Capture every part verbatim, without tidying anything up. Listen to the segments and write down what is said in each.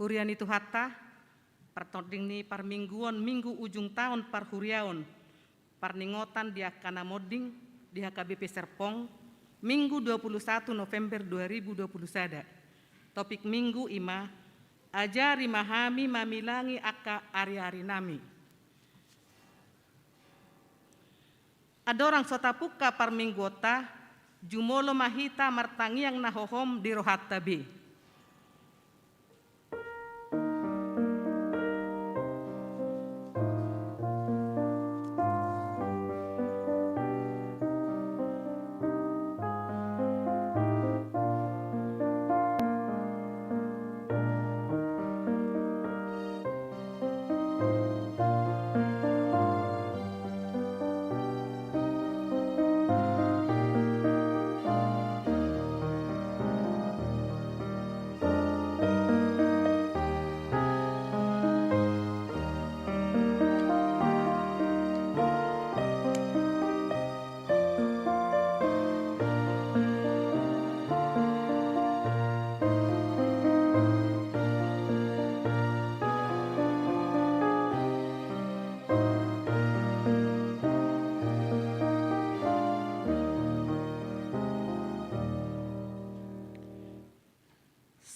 Huria ni Tuhanta, partording ni parmingguon, minggu ujung taon parhuriaon, parningotan di angka na monding di H K B P Serpong, Minggu dua puluh satu November dua ribu dua puluh sada. Topik minggu i ma, ajari ma hami mamilangi angka ari-arinami. Andorang so tapungka parmingguonta, jumolo ma hita martangiang na hohom di rohanta be.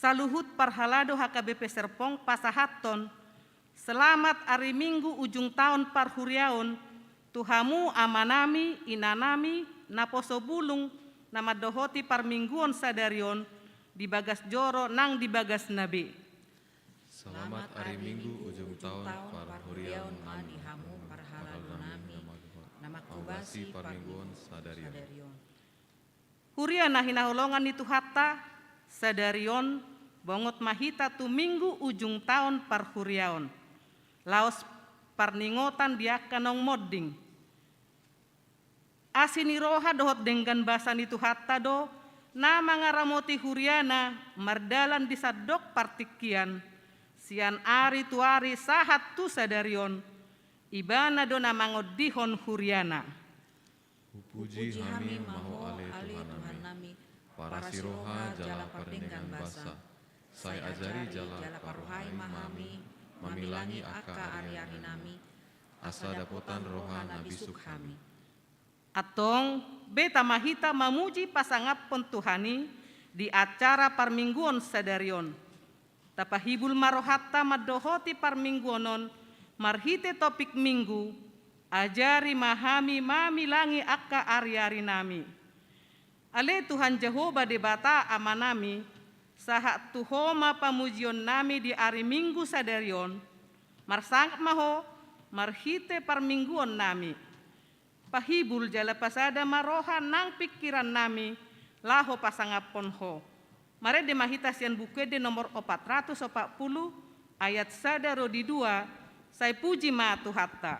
Saluhut parhalado H K B P Serpong pasahathon selamat ari Minggu ujung taon parhuriaon tu hamu amanami, inanami, naposo bulung, na mandohoti parmingguon sadari on di bagas joro nang di bagasna be. Selamat ari Minggu ujung taon parhuriaon ma di hamu parhaladonami na manggohi parmingguon sadari on. Huria na hinaholongan ni Tuhanta, sadari on bongot ma hita tu Minggu ujung taon parhuriaon, laos parningotan di angka naung monding. Asi ni roha dohot denggan basa ni Tuhanta do na mangaramoti huriana mardalan di sandok partingkian, sian ari tu ari sahat tu sadari on. Ibana do na mangondihon huriana. Hupuji hami ma Ho ale Tuhannami, parasi roha jala pardenggan basa. Sai ajari jala parrohai ma hami mamilangi angka ari-arinami, asa dapotan roha na bisuk hami. Antong, beta ma hita mamuji pasangaphon Tuhan i di acara parmingguon sadari on. Tapahibul ma rohanta mandohoti parmingguon on marhite topik minggu, ajari ma hami mamilangi angka ari-arinami. Ale Tuhan Jahowa Debata Amanami, sahat tu Ho ma pamujionnami di ari Minggu sadari on, marsangap ma Ho marhite parmingguonnami. Pahibul jala pasada ma roha nang pingkirannami laho pasangaphon Ho. Marende ma hita sian Buku Ende nomor opat ratus opat pulu, ayat sada ro di dua, sai puji ma Tuhanta.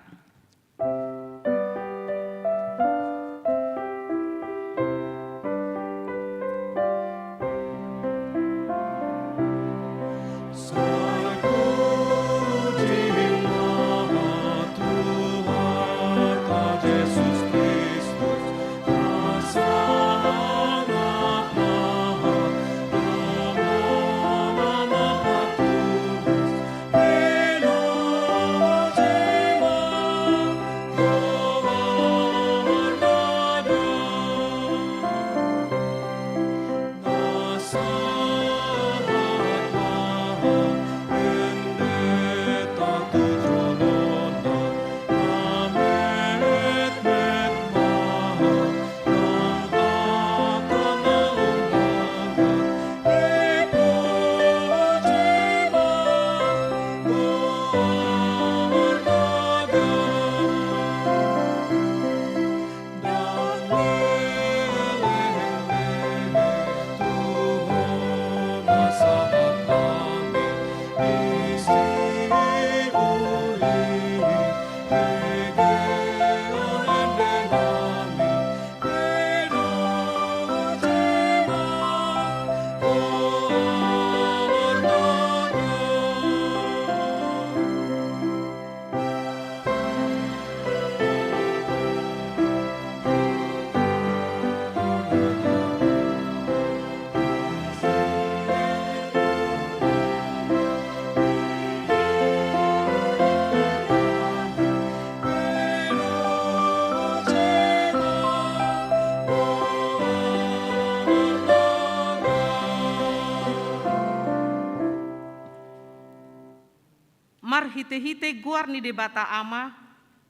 Hite-hite goar ni Debata Ama,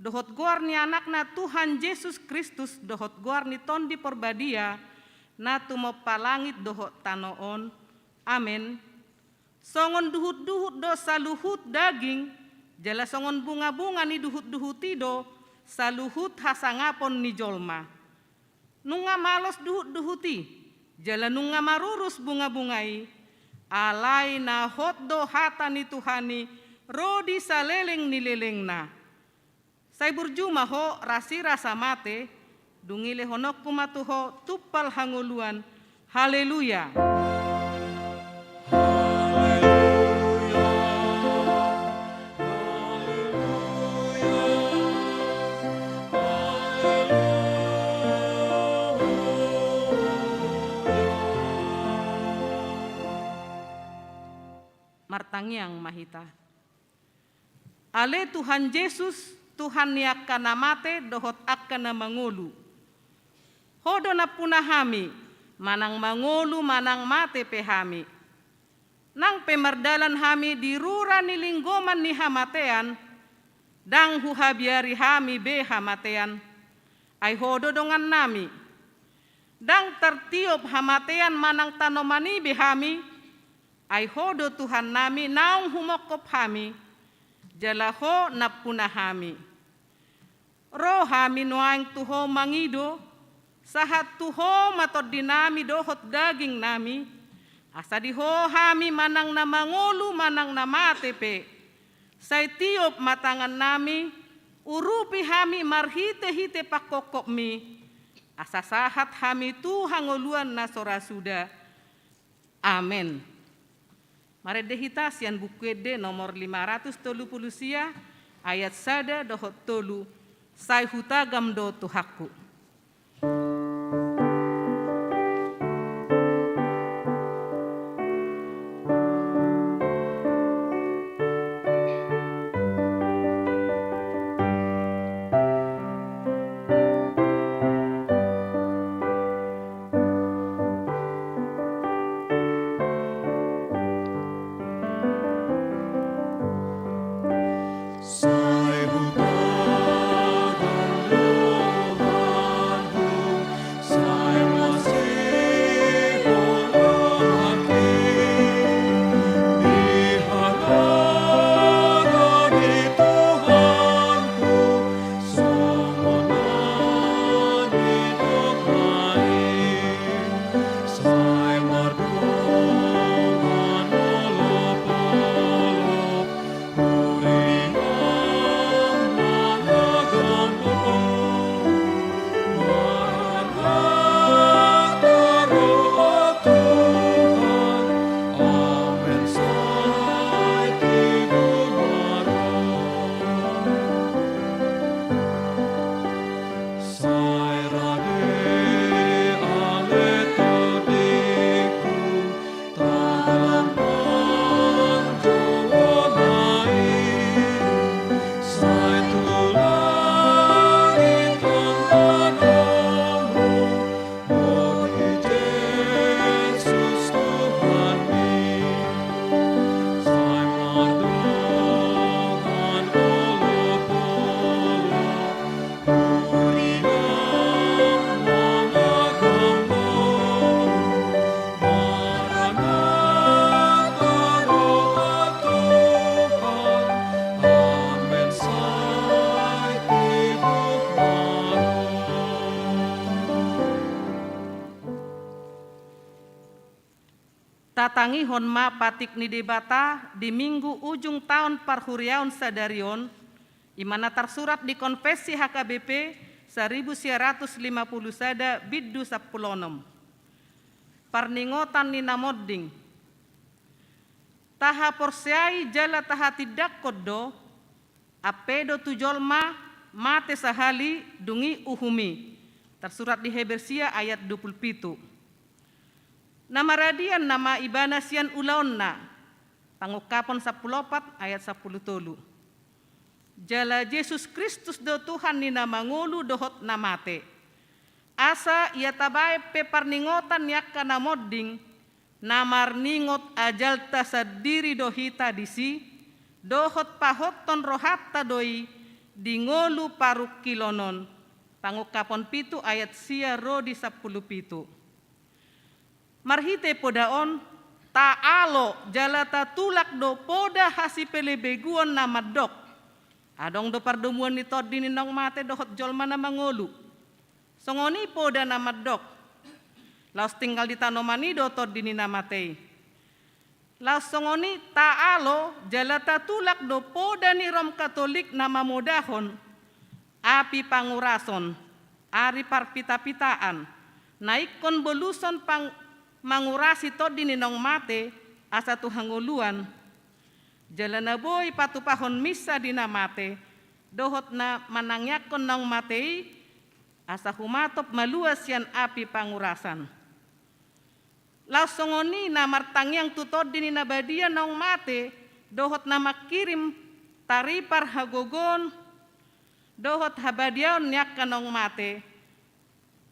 dohot goar ni Anakna Tuhan Jesus Kristus, dohot goar ni Tondi Porbadia, na tumompa langit dohot tano on. Amen. Songon duhut-duhut do saluhut daging, jala songon bunga-bunga ni duhut-duhut i do saluhut hasangapon ni jolma. Nunga malos duhut-duhut i, jala nunga marurus bunga-bunga i, alai na hot do hata ni Tuhan i ro di saleleng ni lelengna. Sai burju ma ho rasirasa mate, dung i lehononku ma tu ho tumpal hangoluan. Haleluya. Martangiang ma hita. Ale Tuhan Jesus, Tuhan ni angka na mate dohot angka na mangolu. Ho do nampuna hami, manang mangolu manang mate pe hami. Nang pe mardalan hami di rura ni linggoman ni hamatean, ndang huhabiari hami be hamatean, ai ho do dongannami. Ndang tartiop hamatean manang tanoman i be hami, ai ho do Tuhannami naung humongkop hami, jala ho nampuna hami. Ro hami nuaeng tu ho mangido, sahat tu ho ma tondinami dohot dagingnami, asa di ho hami manang na mangolu manang na mate pe. Sai tiop ma tangannami, urupi hami marhite-hite pangkophopmi, asa sahat hami tu hangoluan na so ra suda. Amen. Marende hita sian Buku Ende nomor lima ratus tolu pulu sia, ayat sada dohot tolu. Sai hutagam do Tuhanku. Tatangihon ma patik ni Debata di Minggu ujung taon parhuriaon sadari on, i ma na tarsurat di Konfessi H K B P saribu sia ratus lima pulu sada bindu sampulu onom. Parningotan ni na monding. Tahaporseai jala tahatindangkon do, ampe do tu jolma mate sahali dung i uhum i. Tarsurat di Heber sia ayat dua pulu pitu. Na maradian nama ibana sian ulaonna. Pangungkapon sampulu opat ayat sampulu tolu. Jala Jesus Kristus do Tuhan ni na mangolu dohot na mate. Asa ia tabaen pe parningotan ni angka na monding, na marningot ajalta sandiri do hita disi, dohot pahothon rohanta do i di ngolu parungkilon on. Pangungkapon pitu ayat sia ro di sampulu pitu. Marhite poda on, taalo jala tatulak do poda hasipelebeguon na mandok. Adong do pardomuan ni tondi ni naung mate dohot jolma na mangolu. Songon i poda na mandok. Laos tinggal di tanoman i do tondi ni na mate i. Laos songon i taalo jala tatulak do poda ni Rom Katolik na mamodahon api pangurason, ari parpitapitaan, na ingkon boluson pang-, mangurasi tondi ni naung mate asa tu hangoluan. Jala na boi patupahon misa di na mate, dohot na manangiangkon naung mate i, asa humatop malua sian api pangurasan. Laos songon i na martangiang tu tondi ni na badia naung mate, dohot na mangkirim taripar hagogoon, dohot habadiaon ni angka naung mate,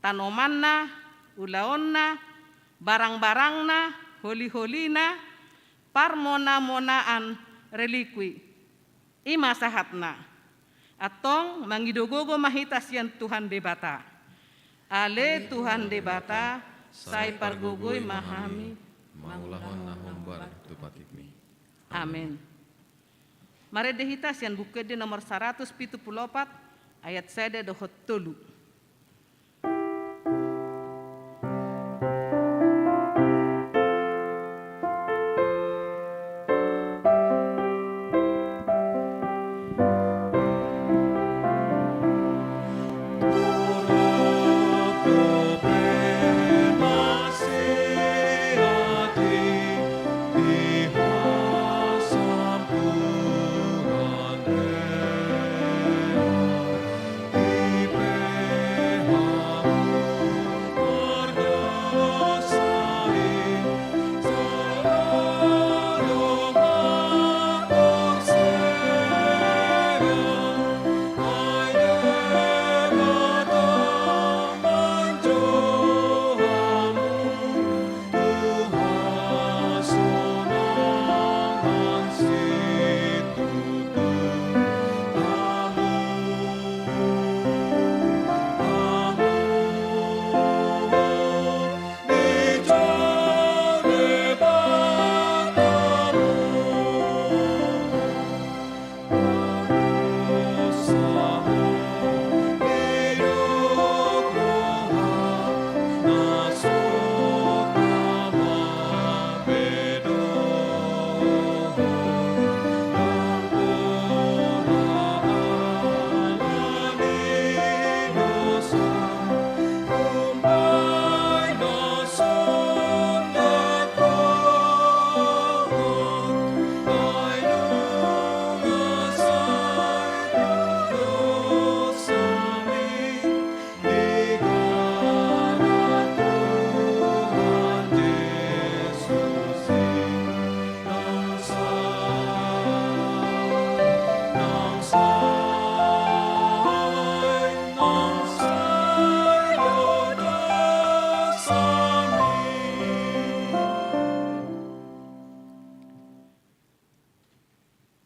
tanomanna, ulaonna, barangbarangna, holiholina, parmonamonaan, relikui. I ma sahatna. Antong mangido gogo ma hita sian Tuhan Debata. Ale Tuhan Debata, sai pargogoi ma hami mangulahon na hombar tu patikmi. Amen. Marende hita sian Buku Ende nomor saratus pitu pulu opat, ayat sada dohot tolu.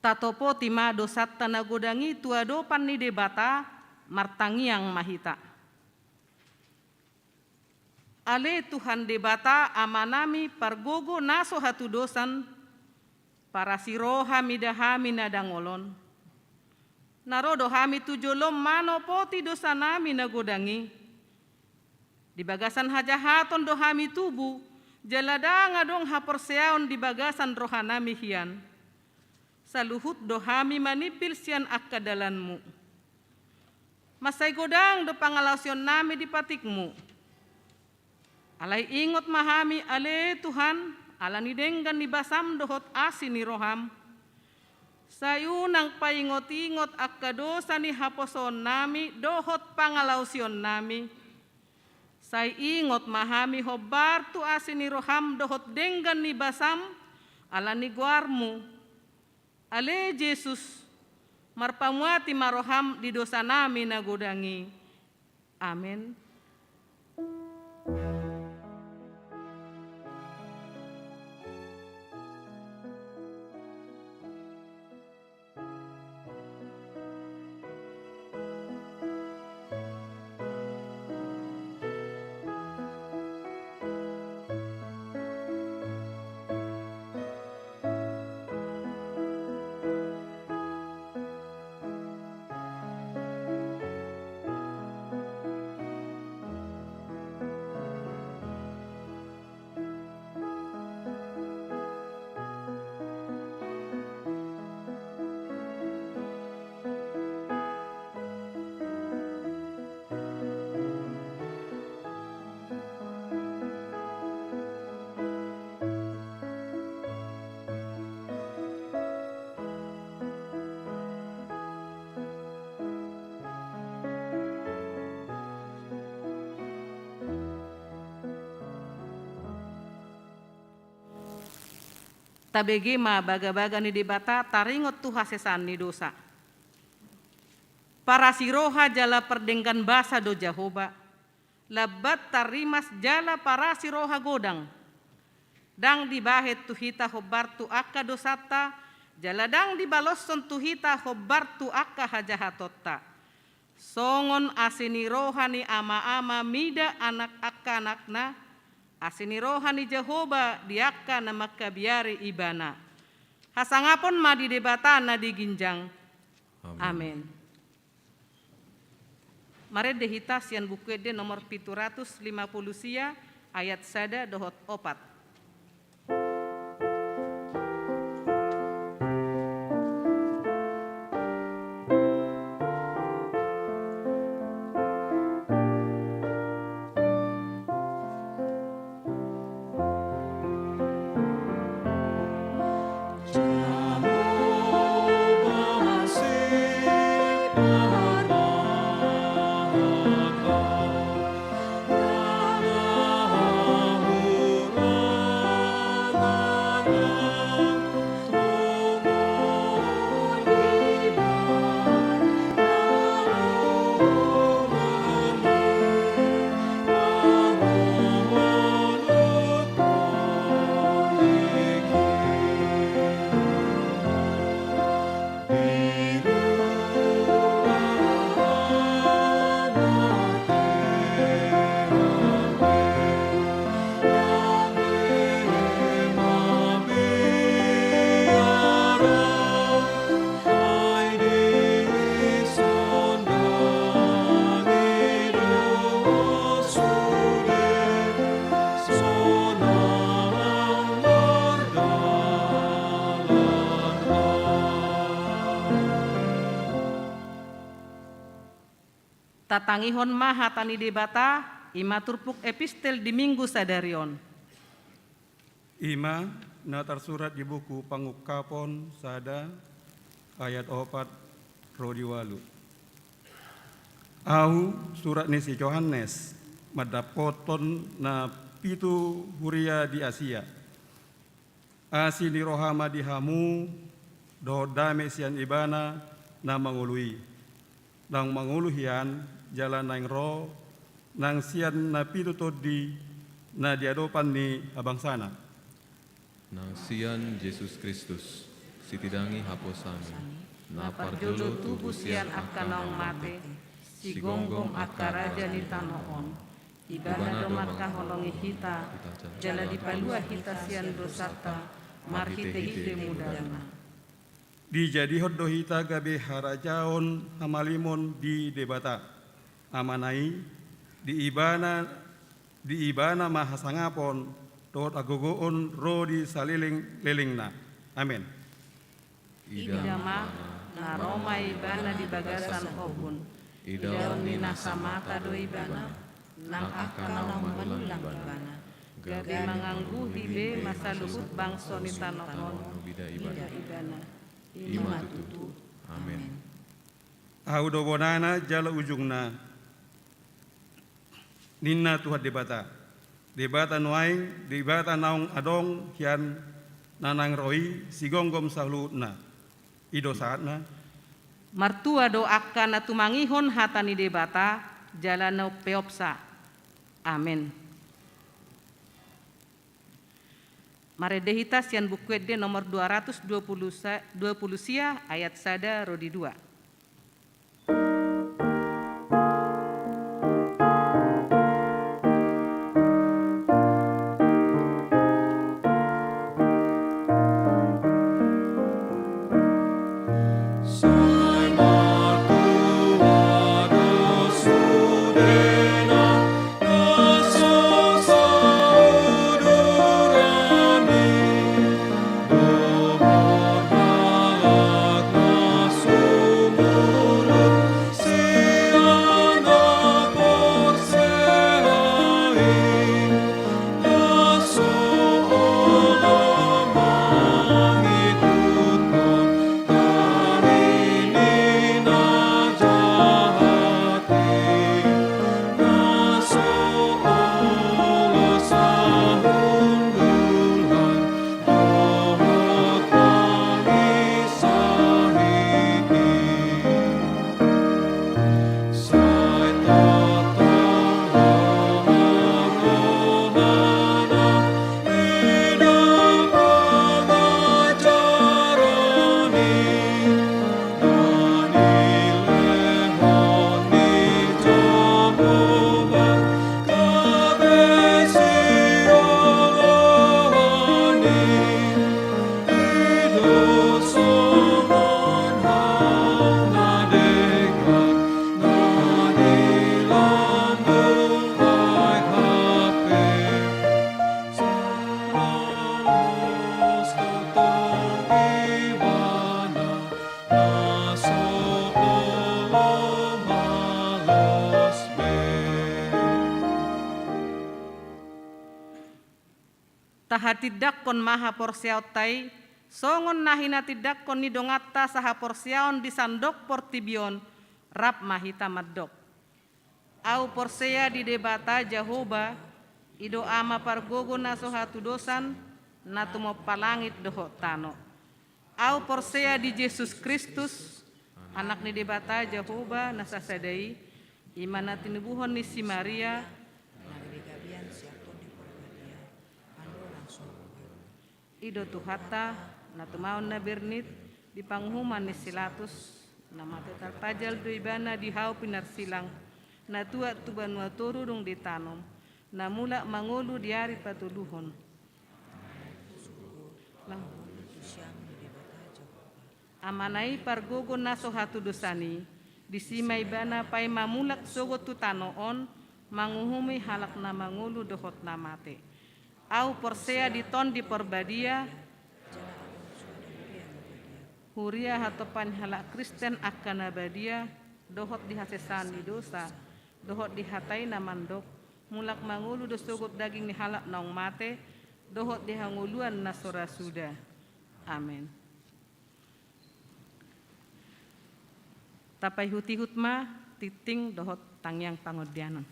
Tatopoti ma dosanta na godang i tu adopan ni Debata, martangiang ma hita. Ale Tuhan Debata Amanami pargogo na so hatudosan, parasi roha mida hami na dangol on. Na ro do hami tu jolom manopoti dosanami na godang i. Di bagasan hajahaton do hami tubu, jala ndang adong haporseaon di bagasan rohanami hian. Saluhut do hami manimbil sian angka dalanmu. Mansai godang do pangalaosionnami di patikmu. Alai ingot ma hami, ale Tuhan, ala ni denggan ni basam dohot asi ni roham. Sai unang paingotingot angka dosa ni haposoonnami dohot pangalaosionnami. Sai ingot ma hami hombar tu asi ni roham dohot denggan ni basam ala ni goarmu. Ale Jesus, marpamuati ma roham di dosanami na godang i. Amen. Tabege ma bagabaga ni Debata taringot tu hasesaan ni dosa. Parasi roha jala pardenggan basa do Jahowa, lambat tarrimas jala parasi roha godang. Ndang dibahen tu hita hombar tu angka dosanta, jala ndang dibaloshon tu hita hombar tu angka hajahatonta. Songon asi ni roha ni ama-ama mida anak angka anakna, asi ni roha ni Jahowa di angka na mangkabiari Ibana. Hasangapon ma di Debata na di ginjang. Amen. Amen. Marende hita sian Buku Ende nomor pitu ratus lima pulu sia, ayat sada dohot opat. Tatangihon ma hata ni Debata, i ma turpuk epistel di Minggu sadari on. I ma na tarsurat di buku Pangungkapon sada ayat opat ro di ualu. Ahu, surat ni si Johannes, mandappothon na pitu huria di Asia. Asi ni roha ma di hamu dohot dame sian Ibana na mangolu i. Naung mangolu hian jala naeng ro nang sian na pitu tondi na di adopan ni habangsana. Nang sian Jesus Kristus, sitidangi haposami, na parjolo tubu sian angka naung mate, sigomgom angka raja ni tano on. Ibana do mangkaholongi hita, jala dipalua hita sian dosanta, marhitehite mudana. Dijadihon do hita gabe harajaon hamalimon di Debata, Amana i, di Ibana, di Ibana ma hasangapon, dohot hagogoon ro di salelenglelengna. Amen. Ida ma, na ro ma Ibana di bagasan ombun. Idaon ni na samata do Ibana, nang angka naung mangulang Ibana. Gabe mangangguhi be ma saluhut bangso ni tano on, ida Ibana. I ma tutu. Amen. Ahu do bonana jala ujungna, ninna Tuhan Debata. Debata nuaeng, Debata naung adong hian, na naeng ro i, sigomgom saluhutna. I do sahatna. Martua do angka na tumangihon hata ni Debata, jala na umpeopsa. Amen. Marende hita sian Buku Ende nomor dua ratus dua puluh sa-, dua puluh sia, ayat sada ro di dua. Tahatindangkon ma haporseaonta i, songon na hinatindangkon ni donganta sahaporseaon di sandok portibi on, rap ma hita mandok. Ahu porsea di Debata Jahowa, i do Ama pargogo na so hatudosan, na tumompa langit dohot tano. Ahu porsea di Jesus Kristus, Anak ni Debata Jahowa na sasada i, i ma na tinubuhon ni si Maria, i do Tuhanta, na tumaon na bernit, di panguhuman ni si Latus, na mate tarpajal do ibana di hau pinarsilang, na tuat tu banua toru dung ditanom, na mulak mangolu di ari patoluhon. Amana i pargogo na so hatudosan i, disi ma ibana paima mulak sogot tu tano on, manguhumi halak na mangolu dohot na mate. Ahu porsea di Tondi Porbadia, huria hatopan halak Kristen angka na badia, dohot di hasesaan ni dosa, dohot di hata i na mandok, mulak mangolu do sogot daging ni halak naung mate, dohot di hangoluan na so ra suda. Amen. Tapaihut-ihut ma tingting dohot tangiang pangondianon.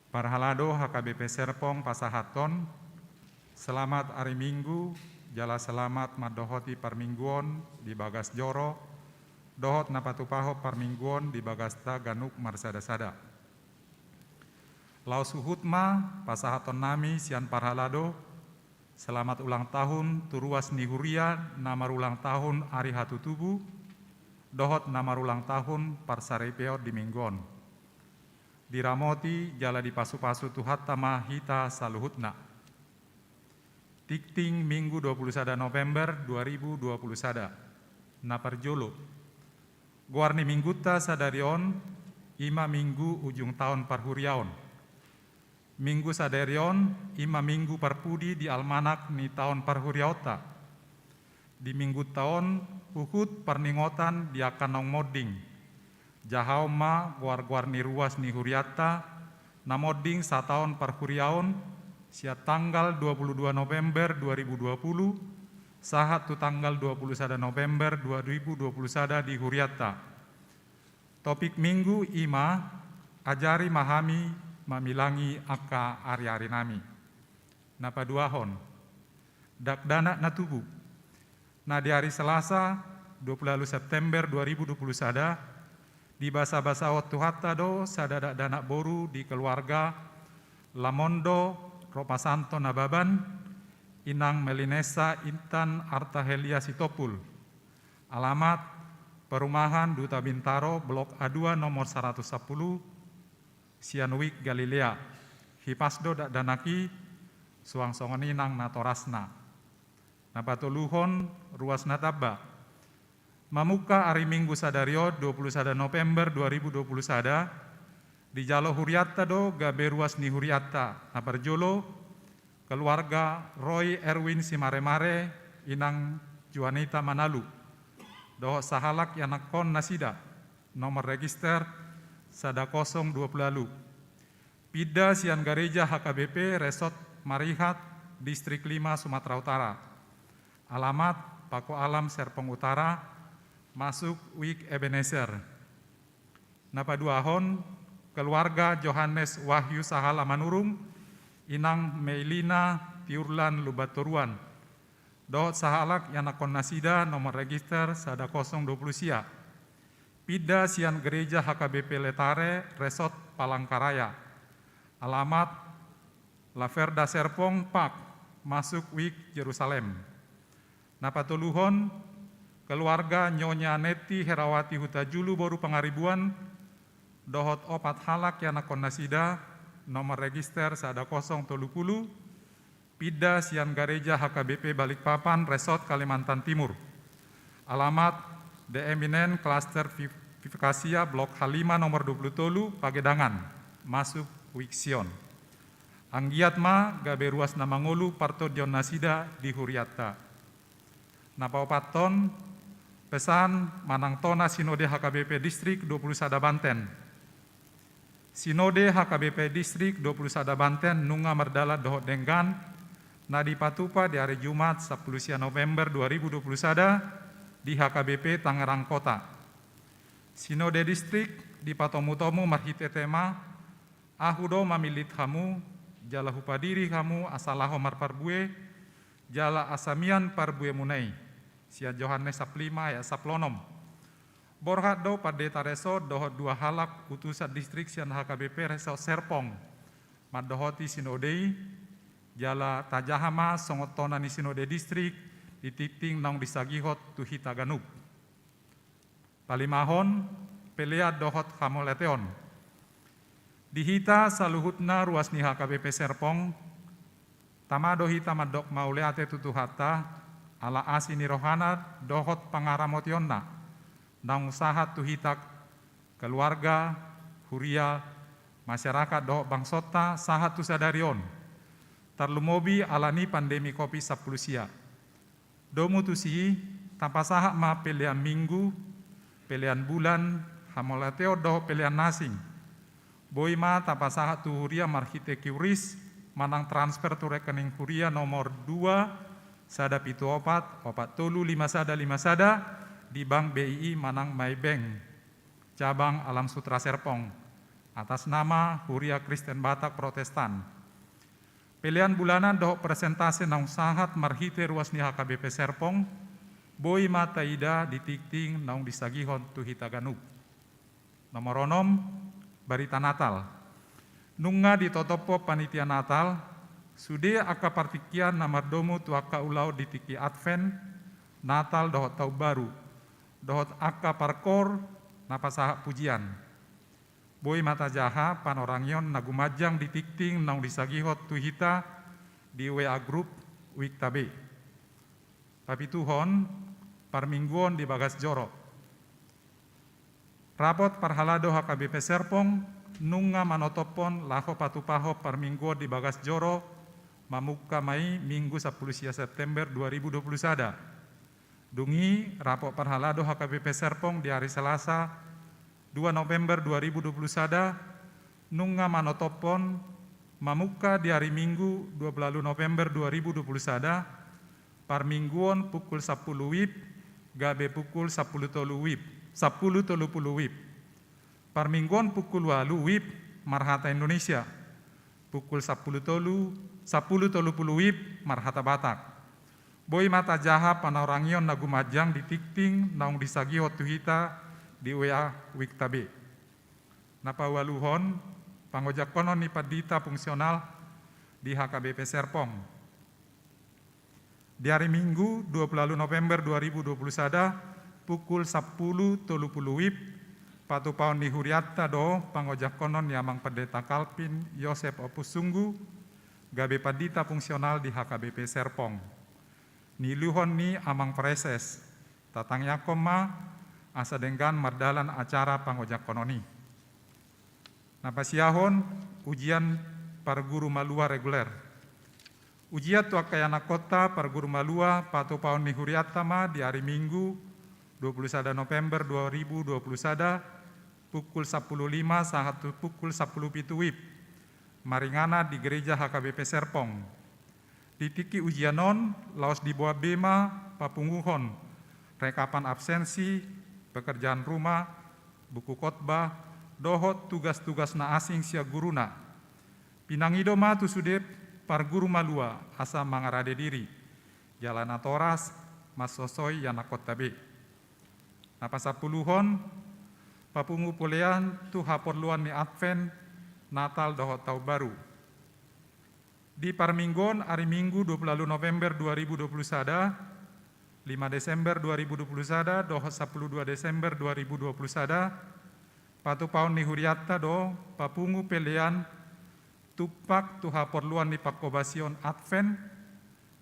Parhalado H K B P Serpong pasahathon, selamat ari Minggu, jala selamat mandohoti parmingguon di bagas joro, dohot na patupahon parmingguon di bagasta ganup marsada-sada. Laos huhut ma pasahaton nami sian parhalado, selamat ulang tahun tu ruas ni huria na marulang tahun ari hatutubu, dohot na marulang tahun parsaripeon di Minggu on. Diramoti jala dipasu-pasu Tuhanta ma hita saluhutna. Tingting Minggu dua puluh sada November dua ribu dua puluh sada. Na parjolo. Goar ni Minggunta sadari on, i ma Minggu ujung taon parhuriaon. Minggu sadari on, i ma Minggu parpudi di almanak ni taon parhuriaonta. Di Minggunta on, huhut parningotan di angka naung monding. Jahaon ma goar-goar ni ruas ni hurianta, na monding sataon parhuriaon, sian tanggal dua puluh dua November dua ribu dua puluh, sahat tu tanggal dua puluh sada November dua ribu dua puluh sada di hurianta. Topik Minggu i ma, ajari ma hami mamilangi angka ari-ari nami. Na paduahon, dakdanak na tubu. Na di ari Selasa, dua puluh ualu September dua ribu dua puluh sada, dibasa-basahon Tuhanta do sada dakdanak boru di keluarga Lamondo Ropasanto Nababan, inang Melinessa Intan Artahelia Sitompul. Alamat, Perumahan Duta Bintaro, Blok A dua, nomor saratus sampulu, sian Wijk Galilea. Hipas do dakdanak i, suang songon i nang natorasna. Na patoluhon, ruas na tamba. Mamungka ari Minggu sadari on, dua puluh sada November dua ribu dua puluh sada, dijalo hurianta do gabe ruas ni hurianta. Na parjolo, keluarga Roy Erwin Simaremare, inang Juanita Manalu, dohot sahalak ianakhon nasida, nomor register sada kosong dua puluh ualu. Pinda sian gareja H K B P Resort Marihat, Distrik lima, Sumatera Utara. Alamat, Paku Alam, Serpong Utara, masuk Wijk Ebenezer. Na paduahon, keluarga Johannes Wahyu Sahala Manurung, inang Meilina Tiurlan Lumbantoruan, dohot sahalak ianakhon nasida, nomor register sada kosong dua puluh sia. Pinda sian gareja H K B P Letare, Resort Palangkaraya. Alamat, Laverda Serpong, Park, masuk Wijk Jerusalem. Na patoluhon, keluarga Nyonya Neti Herawati Hutajulu boru Pangaribuan, dohot opat halak ianakhon nasida, nomor register sada kosong tolu puluh, pinda sian gareja H K B P Balikpapan, Resort Kalimantan Timur. Alamat, The Eminent, Klaster Vivkasia, Blok H lima, nomor dua puluh tolu, Pagedangan, masuk Wijk Sion. Anggiat ma gabe ruas na mangolu partondion nasida di hurianta. Na paopathon, pesan manang tona Sinode H K B P Distrik dua puluh sada Banten. Sinode H K B P Distrik dua puluh sada Banten nunga mardalan dohot denggan, na dipatupa di ari Jumat sampulu sia November dua ribu dua puluh sada di H K B P Tangerang Kota. Sinode Distrik dipatomu-tomu marhite tema, Ahu do mamillit hamu, jala hupadiri hamu asa laho marparbue, jala asa mian parbuemuna i. Sian Johannes sampulu lima ayat sampulu onom. Borhat do pandita resort dohot dua halak utusan distrik sian H K B P resort Serpong mandohoti sinode i, jala tajaha ma songon tona ni sinode distrik di tingting naung disagihon tu hita ganup. Palimahon, pelean dohot hamauliateon. Di hita saluhutna ruas ni H K B P Serpong, tama do hita mandok mauliate tu Tuhanta, ala asi ni rohana dohot pangaramotionna, naung sahat tu hita keluarga, huria, masyarakat dohot bangsonta sahat tu sadari on. Tarlumobi ala ni pandemi Covid sampulu sia. Domu tusi, tapasahat ma pelean minggu, pelean bulan, hamauliateon dohot pelean na asing. Boi ma tapasahat tu huria marhite QRIS, manang transfer tu rekening huria nomor dua, sada pitu opat, opat tolu lima sada lima sada, di Bank B I I manang My Bank, cabang Alam Sutra Serpong, atas nama Huria Kristen Batak Protestan. Pelean bulanan dohot persentase naung sahat marhite ruas ni H K B P Serpong, boi ma taida di tingting naung disagihon tu hita ganup. Nomor onom, barita Natal. Nunga ditotophon panitia Natal, sude angka partingkian na mardomu tu angka ulaon di tingki Advent, Natal dohot Taon Baru, dohot angka parkoor na pasahat pujian. Boi ma tajaha panorangion na gumanjang di tingting naung disagihon tu hita di W A grup Wikta B. Papituhon, parmingguon di bagas joro. Rapot parhalado H K B P Serpong nunga manotophon laho patupahon parmingguon di bagas joro, mamungka ma i Minggu sampulu sia September dua ribu dua puluh sada. Dung i, rapot parhalado H K B P Serpong di ari Selasa, dua November dua ribu dua puluh sada, nunga manotophon mamungka di ari Minggu dua puluh ualu November dua ribu dua puluh sada, parmingguon pukul sampulu WIB gabe pukul sampulu tolu WIB, sampulu tolu pulu WIB. Parmingguon pukul ualu WIB marhata Indonesia, pukul sampulu tolu, sampulu tolu pulu WIB marhata Batak. Boi ma tajaha panorangion na gumanjang di tingting naung disagihon tu hita di W A Wikta B. Na paualuhon, pangojakkonon ni pandita fungsional di H K B P Serpong. Di ari Minggu dua puluh ualu November dua ribu dua puluh sada, pukul sampulu tolu pulu WIB, patupaon ni hurianta do pangojakkonon ni Amang Pendeta Calvin Yosep Ompusunggu, gabe pandita fungsional di H K B P Serpong. Niuluhon ni Amang Praeses, tatangiangkon ma asa denggan mardalan acara pangojakkonon i. Na pasiahon, ujian parguru malua reguler. Ujian tu angka ianakhonta parguru malua patupaon ni hurianta ma di ari Minggu dua puluh sada November dua ribu dua puluh sada, pukul sampulu lima sahat tu pukul sampulu pitu WIB, maringanan di Gereja H K B P Serpong. Di tingki ujian on, laos diboan be ma papunguhon rekapan absensi, pekerjaan rumah, buku khotbah, dohot tugas-tugas na asing sian guruna. Pinangido ma tu sude parguru malua asa mangarade diri, jala natoras mansosoi ianakhonta be. Na pasampuluhon, papungu pelean tu haporluan ni Advent, Natal dohot Taon Baru. Di parmingguon ari Minggu dua puluh ualu November dua ribu dua puluh sada, lima Desember dua ribu dua puluh sada dohot sampulu dua Desember dua ribu dua puluh sada, patupaon ni hurianta do papungu pelean tumpak tu haporluan ni panghobasion Advent,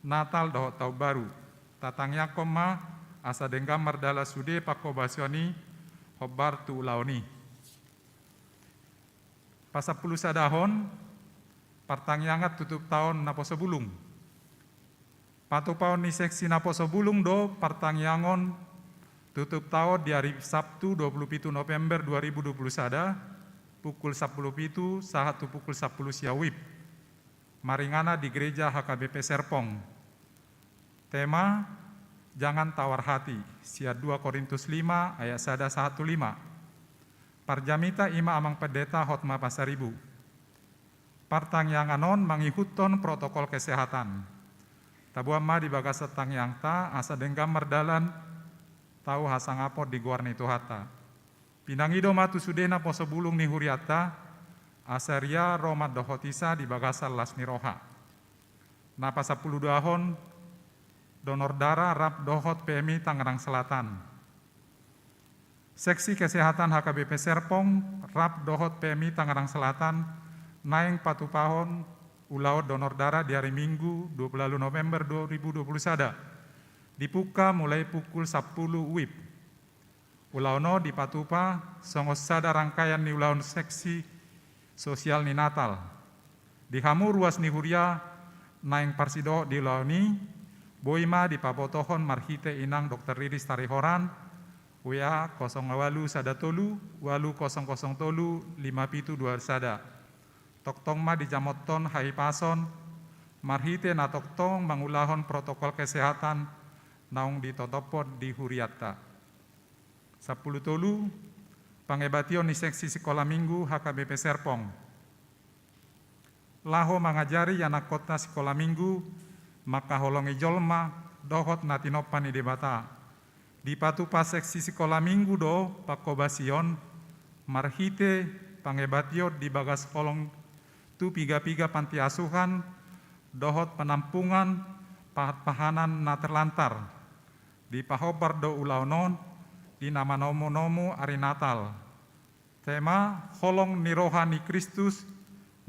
Natal dohot Taon Baru. Tatangiangkon ma asa denggan mardalan sude panghobasion i hombar tu ulaon i. Pasampulu sadahon, partangiangan tutup taon naposo bulung. Patupaon ni seksi naposo bulung do partangiangan tutup taon di ari Sabtu dua puluh pitu November dua ribu dua puluh sada, pukul sampulu pitu sahat tu pukul sampulu sia WIB. Maringanan di Gereja H K B P Serpong. Tema, Jangan Tawar Hati, sian dua Korintus lima ayat sada sahat tu lima. Parjamita i ma Amang Pendeta Hotma Pasaribu. Partangiangan on mangihuthon protokol kesehatan. Taboan ma di bagasan tangiangta asa denggan mardalan tau hasangapon di goar ni Tuhanta. Pinangido ma tu sude naposo bulung ni hurianta, asa ria ro mandohoti sa di bagasan las ni roha. Na pasampuluduahon donor darah rap dohot P M I Tangerang Selatan. Seksi Kesehatan H K B P Serpong rap dohot P M I Tangerang Selatan naeng patupahon ulaon donor darah di ari Minggu dua puluh ualu November dua ribu dua puluh sada. Dibuka mulai pukul sampulu WIB. Ulaon on dipatupa songon sada rangkaian ni ulaon seksi sosial ni Natal. Di hamu ruas ni huria naeng parsidohot di ulaon i, boi ma dipabotohon marhite inang Dokter Riris Tarihoran, W A kosong ualu sada tolu ualu kosong kosong tolu lima pitu dua sada. Tongtong ma dijamothon hahipason marhite na tongtong mangulahon protokol kesehatan naung ditotophon di hurianta. Sampulu tolu, pangebation ni seksi sikola minggu H K B P Serpong. Laho mangajari ianakhonta sikola minggu mangkaholongi jolma dohot na tinompa ni Debata. Dipatupa seksi sikola minggu do panghobasion marhite pangebation di bagas holong tu piga-piga panti asuhan dohot panampungan pahat-pahanan na terlantar. Dipahombar do ulaon on di na manomu-nomu ari Natal. Tema, Holong ni roha ni Kristus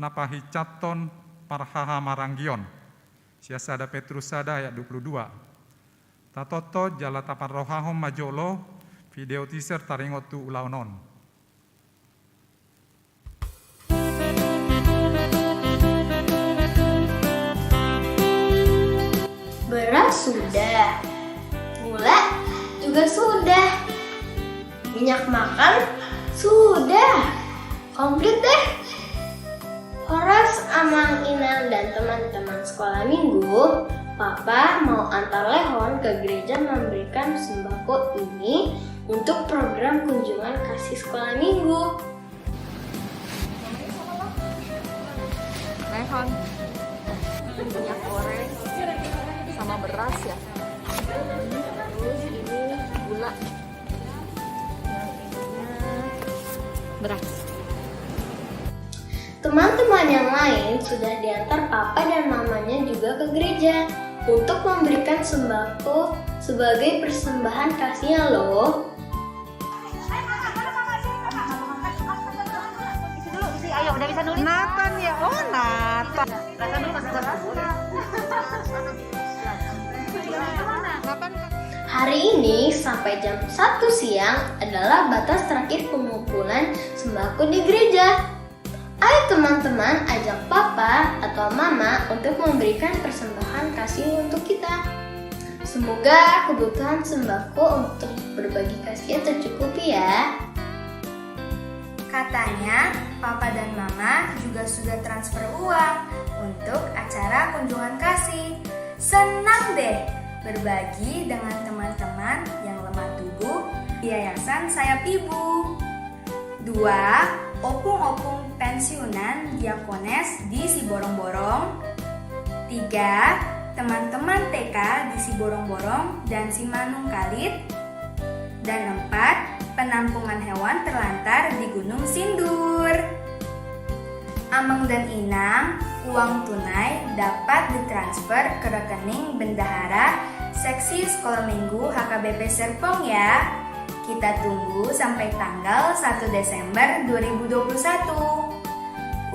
na pahinsathon parhahamaranggion. Sian sada Petrus sada ayat dua puluh dua. Tatonton jala taparrohahon ma jolo video teaser taringot tu ulaon on. Beras sudah, gula juga sudah, minyak makan sudah, komplit deh. Horas Amang, Inang, dan teman-teman sekolah minggu, Papa mau antar lehon ke gereja memberikan sembako ini untuk program kunjungan kasih sekolah minggu. Lehon, minyak goreng sama beras ya. Terus ini gula. Yang ininya beras. Teman-teman yang lain sudah diantar papa dan mamanya juga ke gereja untuk memberikan sembako sebagai persembahan kasihnya loh. Ayo, udah bisa nulis? Nathan ya, oh Nathan. Hari ini sampai jam satu siang adalah batas terakhir pengumpulan sembako di gereja. Ayo teman-teman, ajak papa atau mama untuk memberikan persembahan kasih untuk kita. Semoga kebutuhan sembako untuk berbagi kasih tercukupi ya. Katanya, papa dan mama juga sudah transfer uang untuk acara kunjungan kasih. Senang deh berbagi dengan teman-teman yang lemah tubuh di Yayasan Sayap Ibu. Dua, opung-opung pensiunan diakones di Siborongborong. Tiga, teman-teman T K di Siborongborong dan Simanungkalit. Dan empat, penampungan hewan terlantar di Gunung Sindur. Amang dan Inang, uang tunai dapat ditransfer ke rekening bendahara Seksi Sekolah Minggu H K B P Serpong ya. Kita tunggu sampai tanggal satu Desember dua ribu dua puluh satu.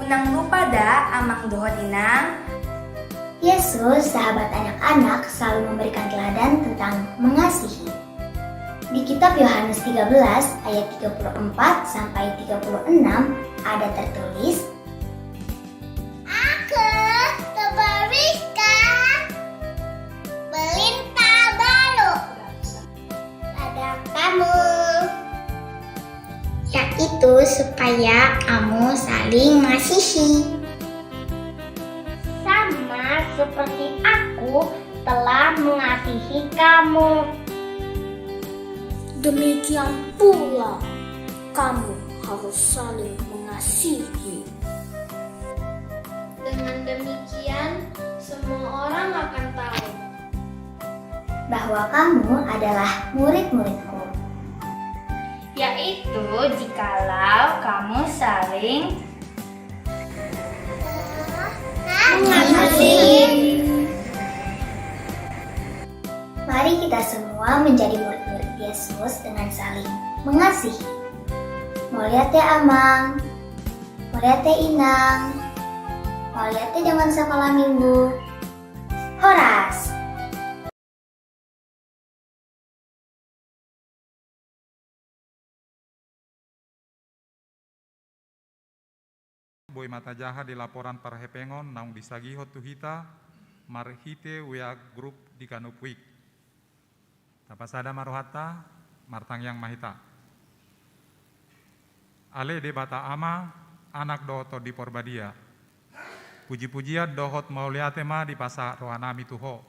Unang lupa da, Amang dohot Inang. Yesus, sahabat anak-anak, selalu memberikan teladan tentang mengasihi. Di kitab Yohanes tiga belas ayat tiga puluh empat sampai tiga puluh enam ada tertulis, Aku memberikan perintah baru pada kamu, yaitu supaya kamu saling mengasihi. Sama seperti aku telah mengasihi kamu. Demikian pula kamu harus saling mengasihi. Dengan demikian, semua orang akan tahu bahwa kamu adalah murid-muridku. Yaitu jikalau kamu saling mengasihi. Mari kita semua menjadi murid-murid Yesus dengan saling mengasihi. Mauliate Amang, mauliate Inang, mauliate dongan sakola minggu. Horas. Boi ma tajaha di laporan parhepengon naung disagihon tu hita marhite W A grup di ganup wijk. Tapasada ma rohanta, martangiang ma hita. Ale Debata Ama, Anak dohot Tondi Porbadia, puji-pujian dohot mauliate ma dipasahat rohanami tu Ho.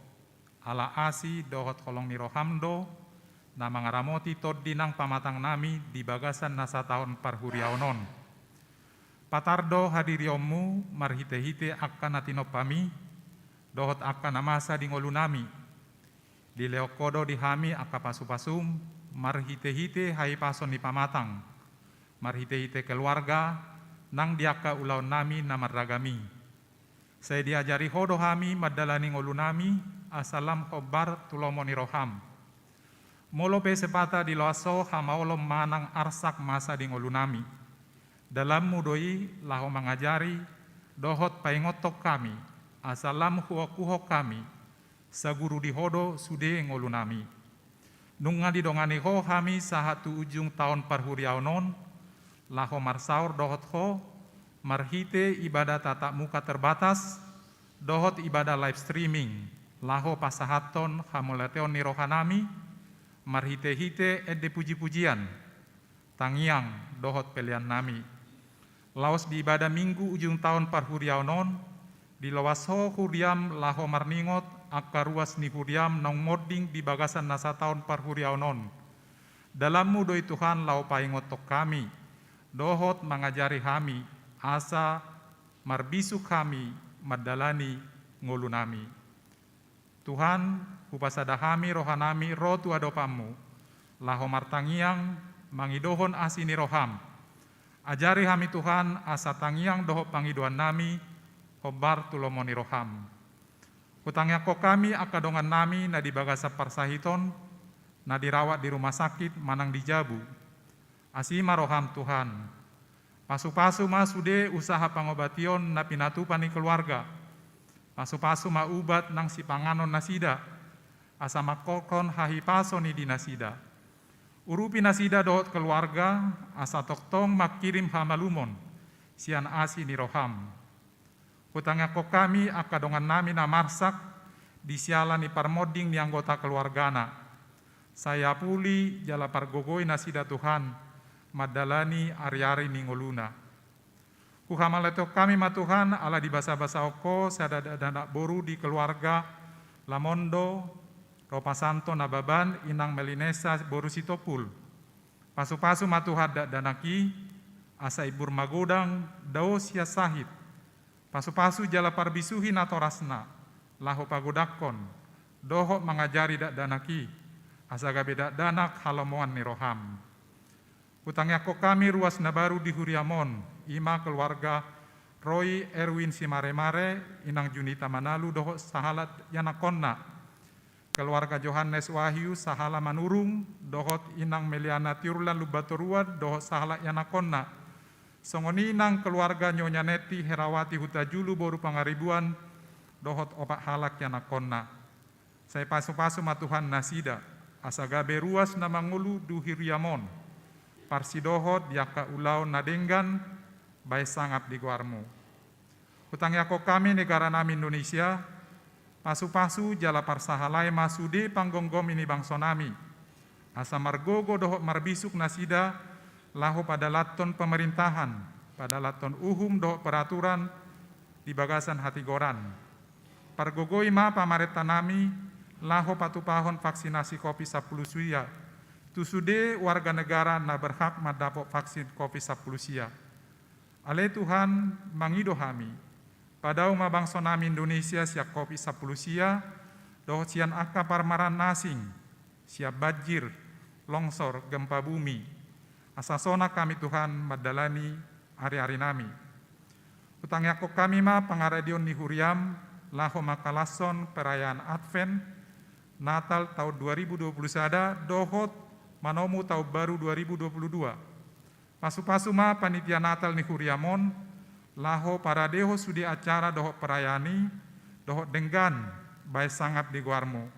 Ala asi dohot holong ni roham do na mangaramoti tondi nang pamatangnami di bagasan na sataon parhuriaon on. Patar do hadirionmu marhite-hite angka na tinompami dohot angka na masa di ngolunami. Dilehon Ho do di hami angka pasu-pasum marhite-hite hahipason ni pamatang, marhite-hite keluarga nang di angka ulaonnami na marragam i. Sai diajari Ho do hami mandalani ngolunami asa lam hombar tu lomo ni roham. Molo pe sepata diloas Ho hamaolon manang arsak masa di ngolunami, dalanmu do i laho mangajari dohot paingothon hami asa lam huokuhon hami. Saguru di Ho do sude ngolunami. Nunga didongani Ho hami sahat tu ujung taon parhuriaon on laho marsaor dohot Ho marhite ibadah tatap muka terbatas dohot ibadah live streaming laho pasahathon hamauliateon ni rohanami marhite-hite ende puji-pujian, tangiang dohot peleannami. Laos di ibadah Minggu ujung taon parhuriaon on, diloas Ho huriam laho marningot angka ruas ni huriam naung monding di bagasan na sataon parhuriaon on. Dalanmu do i Tuhan laho paingothon hami dohot mangajari hami asa marbisuk hami mandalani ngolunami. Tuhan, hupasada hami rohanami ro tu adopanmu laho martangiang mangidohon asi ni roham. Ajari hami Tuhan asa tangiang dohot pangidoannami hombar tu lomo ni roham. Hutangiangkon hami angka dongannami na di bagasan parsahiton na dirawat di rumah sakit manang di jabu. Asi ma roham Tuhan. Pasu-pasu ma sude usaha pangobation na pinatupa ni keluarga. Pasu-pasu ma ubat nang sipanganon nasida asa mangkorhon hahipason i di nasida. Urupi nasida dohot keluarga asa tongtong mangkirim hamalumon sian asi ni roham. Hutangiangkon hami angka dongannami na marsak di siala ni parmonding ni anggota keluargana. Sai apuli jala pargogoi nasida Tuhan mandalani ari-ari ni ngoluna. Huhamauliatehon hami ma Tuhan ala dibasabasahon Ho sada dakdanak boru di keluarga Lamondo, Ropasanto Nababan, Inang Melinesa boru Sitompul. Pasu-pasu ma Tuhan dakdanak i asa imbur magodang dao sian sahit. Pasu-pasu jala parbisuhi natorasna laho pagodangkon dohot mangajari dakdanak i asa gabe dakdanak halomoan ni roham. Hutangiangkon hami ruas na baru di huriam on, i ma keluarga Roy Erwin Simaremare, Inang Junita Manalu dohot sahalak ianakkonna. Keluarga Johannes Wahyu sahala Manurung dohot Inang Meliana Tiurlan Lumbantoruan dohot sahalak ianakkonna. Songon i nang keluarga Nyonya Neti Herawati Hutajulu boru Pangaribuan dohot opat halak ianakkonna. Sai pasu-pasu ma Tuhan nasida asa gabe ruas na mangolu di huriam on, parsidohot di angka ulaon na denggan bahen sangap di goarmu. Hutangiangkon hami negaranami Indonesia, pasu-pasu jala parsahalai ma sude panggomgomi ni bangsonami asa margogo dohot marbisuk nasida laho padalathon pemerintahan, padalathon uhum dohot peraturan di bagasan hatigoran. Pargogoi ma pamarentanami laho patupahon vaksinasi covid sampulu sia tu sude warga negara na berhak mandapot vaksin covid sampulu sia. Ale Tuhan, mangido hami, padao ma bangsonami Indonesia sian covid sampulu sia dohot sian angka parmaraan na asing, sian banjir, longsor, gempa bumi. Asa sonang hami Tuhan mandalani ariarinami. Hutangiangkon hami ma pangaradion ni huriam laho mangkalashon perayaan Advent, Natal taon dua ribu dua puluh sada dohot manomu taon baru dua ribu dua puluh dua. Pasupasu ma panitia Natal ni huriam on laho paradehon sude acara dohot perayaan i dohot denggan baen sangap di goarmu.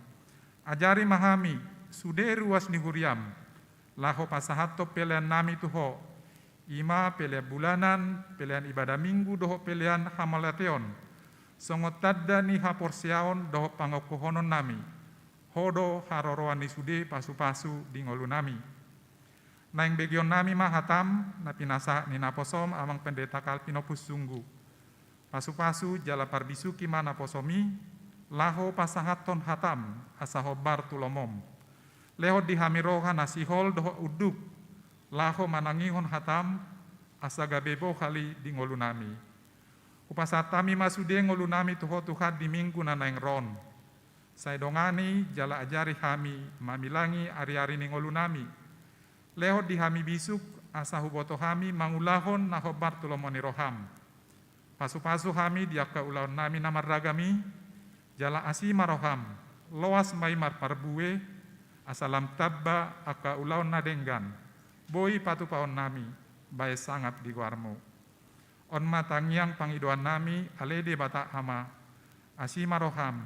Ajari ma hami sude ruas ni huriam laho pasahathon peleannami tu Ho, i ma pelean bulanan, pelean ibadah Minggu dohot pelean hamauliateon, songon tanda ni haporseaon dohot pangokuhononnami Ho do haroroan ni sude pasupasu di ngolunami. Naeng begeonnami ma hatam na pinasahat ni naposom Amang Pendeta Kalpin Ompus Sunggu. Pasupasu jala parbisuhi ma naposom i laho pasahathon hatam asa hombar tu lomom. Lehon di hami roha na sihol dohot unduk laho manangihon hatam asa gabe bohal i di ngolunami. Hupasahat hami ma sude ngolunami tu Ho Tuhan di Minggu na naeng ro on. Sai dongani jala ajari hami mamilangi ariari ni ngolunami. Lehon di hami bisuk asa huboto hami mangulahon na hombar tu lomo ni roham. Pasupasu hami di angka ulaonnami na marragam i, jala asi ma roham, loas ma i marparbue, asa lam tamba angka ulaon na denggan boi patupaonnami baen sangap di goarmu. On ma tangiang pangidoannami, ale Debata Ama, asi ma roham,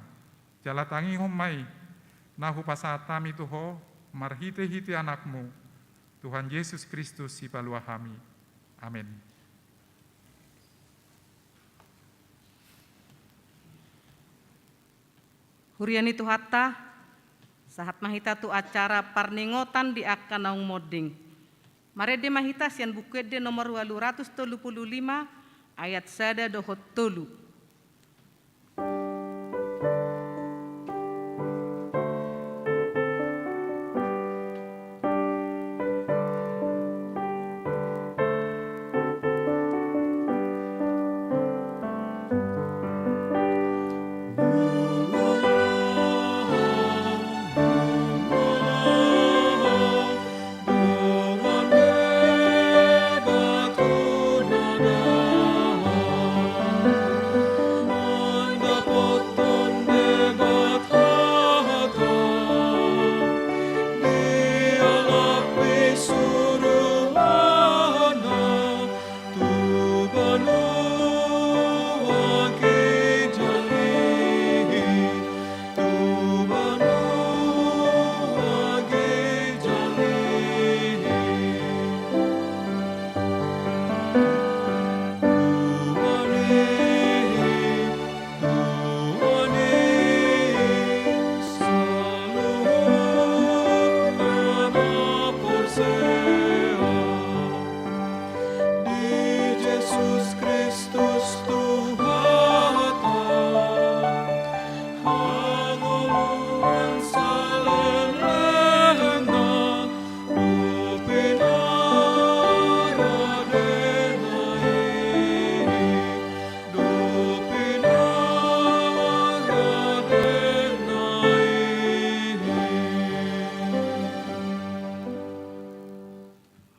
jala tangihon ma i na hupasahat hami tu Ho marhitehite Anakmu, Tuhan Jesus Kristus Sipalua hami. Amen. Huria ni Tuhanta, sahat ma hita tu acara parningotan di angka naung monding. Marende ma hita sian Buku Ende nomor ualu ratus tolu pulu lima, ayat sada dohot tolu.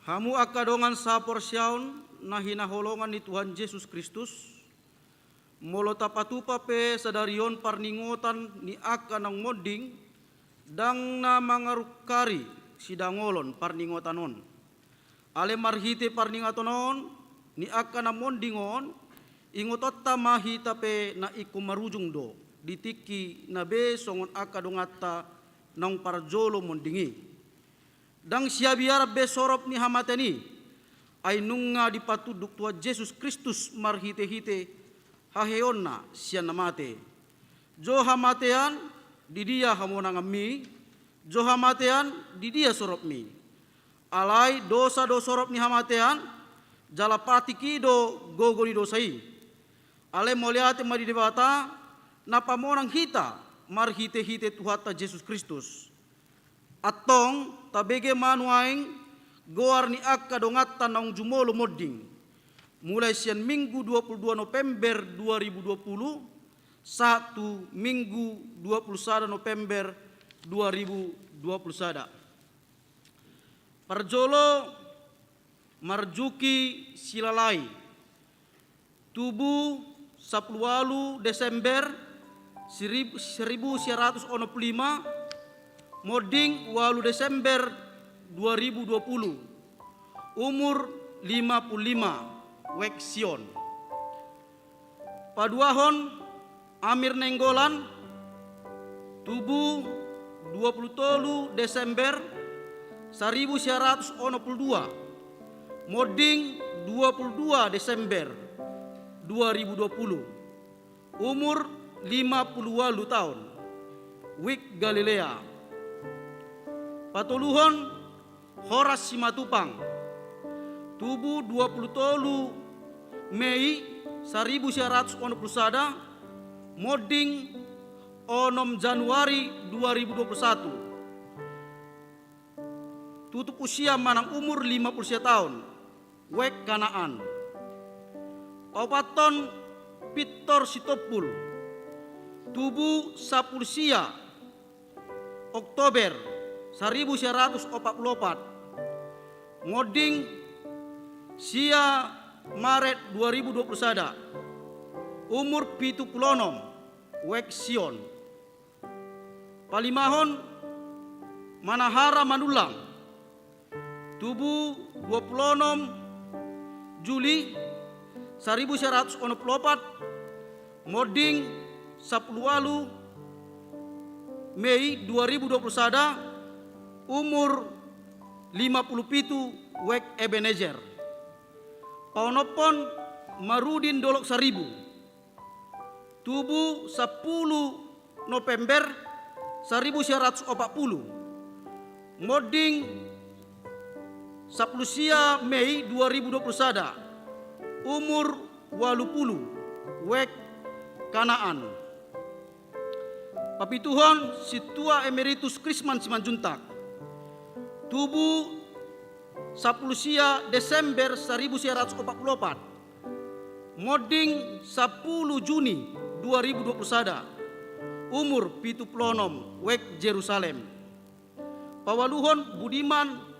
Hamu angka dongan saporseaon na hinaholongan ni Tuhan Jesus Kristus, molo tapatupa pe sadari on parningotan ni angka naung monding, ndang na mangarungkari sidangolon parningotan on. Alai marhite parningotan on ni angka na monding on, ingotonta ma hita pe na ingkon marujung do di tingki na be songon angka donganta naung parjolo monding i. Ndang siabiaran be sorop ni hamatean i, ai nunga dipatunduk Tuhan Jesus Kristus marhitehite haheheonna sian na mate. Jo hamatean, di dia hamonanganmi? Jo hamatean, di dia soropmi? Alai dosa do sorop ni hamatean, jala patik i do gogo ni dosa i. Alai mauliate ma di Debata, na pamonang hita marhitehite Tuhanta Jesus Kristus. Antong tabege ma nuaeng goar ni angka donganta naung jumolo monding, mulai sian Minggu dua puluh dua November dua ribu dua puluh sahat tu Minggu dua puluh sada November dua ribu dua puluh sada. Parjolo, Marjuki Silalai, tubu sampulu ualu Desember sirib-, seribu sia ratus onom pulu lima, monding ualu Desember dua ribu dua pulu, umur lima pulu lima, Wek Sion. Paduahon, Amir Nainggolan, tubu dua pulu tolu Desember saribu sia ratus onom pulu dua, monding dua pulu dua Desember dua ribu dua pulu, umur lima pulu ualu taon, Wik Galilea. Patoluhon, Horas Simatupang, tubu dua pulu tolu Mei saribu sia ratus onom pulu sada, monding onom Januari dua ribu dua pulu satu. Tutup usia manang umur lima pulu sia taon, Wek Kanaan. Paopathon, Pintor Sitompul, tubu sampulu sia Oktober saribu sia ratus opat pulu opat, monding sia Maret dua ribu dua pulu sada, umur pitu pulu onom, Wek Sion. Palimahon, Manahara Manullang, tubu dua pulu onom Juli saribu sia ratus onom pulu opat, monding sampulu ualu Mei dua ribu dua pulu sada, umur lima pulu pitu, Wek Ebenezer. Paonomhon, Marudin Dolok Saribu, tubu sampulu November saribu sia ratus opat pulu, monding sampulu sia Mei dua ribu dua pulu sada, umur ualu pulu, Wek Kanaan. Papituhon, Sintua Emeritus Krisman Simanjuntak, tubu sampulu sia Desember saribu sia ratus opat pulu opat, monding sampulu Juni dua ribu dua pulu sada, umur pitu pulu onom, Wek Jerusalem. Paualuhon, Budiman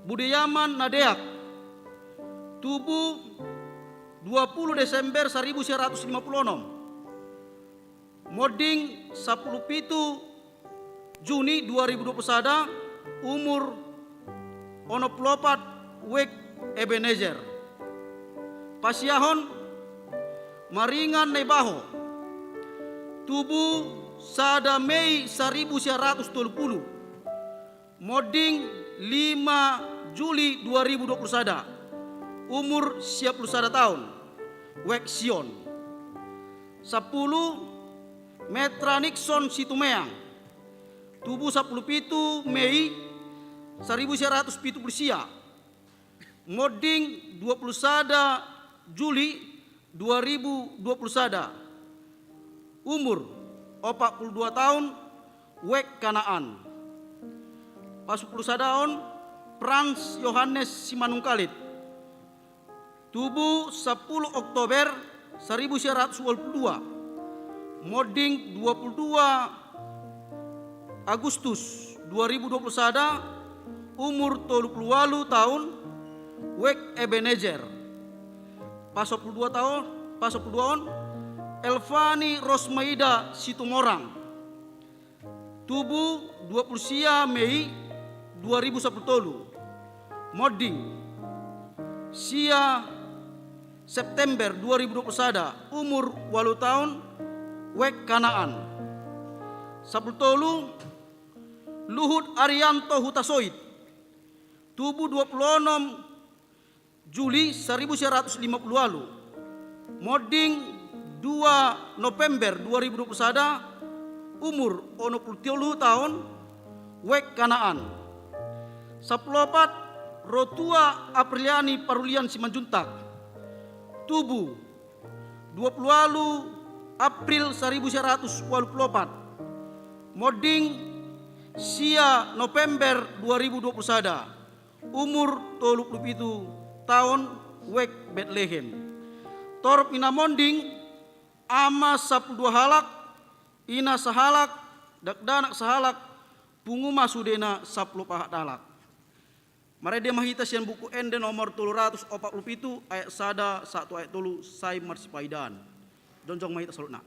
Budiaman Nadeak, tubu dua pulu Desember saribu sia ratus lima pulu onom, monding sampulu pitu Juni dua ribu dua pulu sada, umur onom pulu opat, Wek Ebenezer. Pasiahon, Maringan Naibaho, tubu sada Mei saribu sia ratus tolu pulu, monding lima Juli dua ribu dua pulu sada, umur sia pulu sada taon, Wek Sion. Sampulu, Metra Nixon Situmeang, tubu sampulu pitu Mei saribu sia ratus pitu pulu sia, monding dua pulu sada Juli dua ribu dua pulu sada, umur opat pulu dua taon, Wek Kanaan. Pasampulu sadaon, Frans Yohanes Simanungkalit, tubu sampulu Oktober saribu sia ratus ualu pulu dua, monding dua pulu dua Agustus dua ribu dua pulu sada, umur tolu pulu ualu taon, Wek Ebenezer. Pasampulu dua taon, pasampulu duaon, Elvani Rosmaida Situmorang, tubu dua pulu sia Mei dua ribu sampulu tolu, monding sia September dua ribu dua pulu sada, umur ualu taon, Wek Kanaan. Sampulu tolu, Luhut Arianto Hutasoit, tubu dua pulu onom Juli saribu sia ratus lima pulu ualu, monding dua November dua ribu dua pulu sada, umur onom pulu tolu taon, Wek Kanaan. Sampulu opat, Rotua Apriliani Parulian Simanjuntak, tubu dua puluh walu April saribu sia ratus walu pulu opat, monding sia November dua ribu dua pulu sada, umur tolu pulu pitu taon, wijk Betlehem. Torop ni na monding, ama sampulu dua halak, ina sahalak, dakdanak sahalak, pungu ma sudena sampulu paha halak. Marende ma hita sian Buku Ende nomor tolu ratus opat pulu pitu, ayat sada sahat tu ayat tolu, sai marsipaidaan. Jongjong ma hita saluhutna.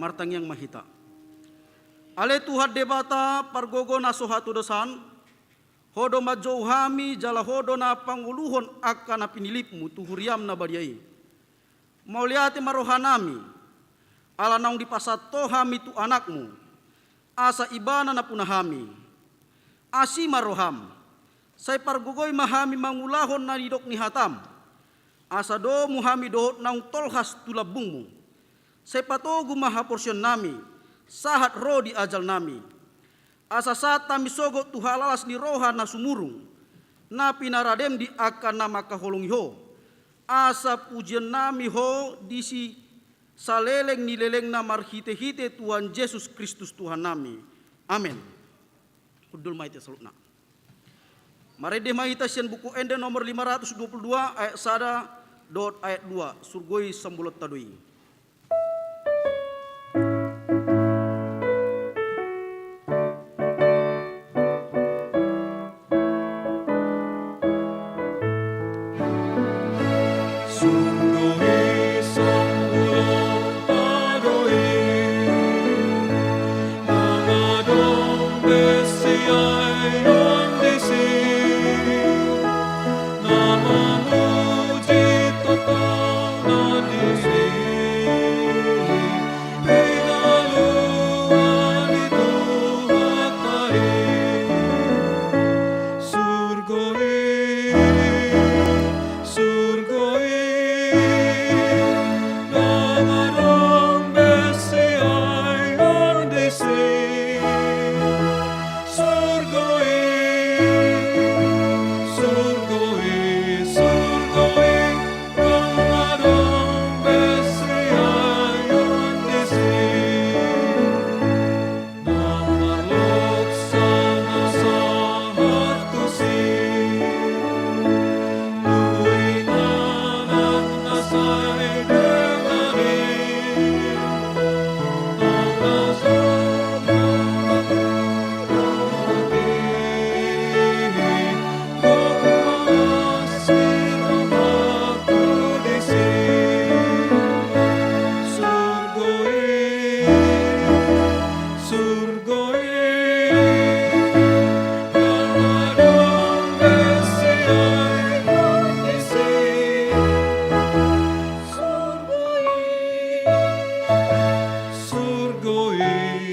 Martangiang ma hita. Ale Tuhan Debata, pargogo na so hatudosan, Ho do manjou hami, jala Ho do na pangoluhon angka na pinilipmu tu huriam na badia i. Mauliate ma rohanami, ala naung dipasahat Ho hami tu Anakmu, asa Ibana nampuna hami. Asi ma roham, sai pargogoi ma hami mangulahon na nidok ni hatam, asa domu hami dohot naung tolhas tu lambungmu. Sai patogu ma haporseaonnami, sahat ro di ajalnami. Asa sahat hami sogot tu halalas ni roha na sumurung, na pinaradem di angka na mangkaholongi Ho. Asa pujionnami Ho disi saleleng ni lelengna marhitehite Tuhan Jesus Kristus Tuhannami. Amen. Hundul ma hita saluhutna. Marende ma hita sian Buku Ende nomor lima ratus dua puluh dua, ayat sada dohot ayat dua, surgoi sambolonta do i.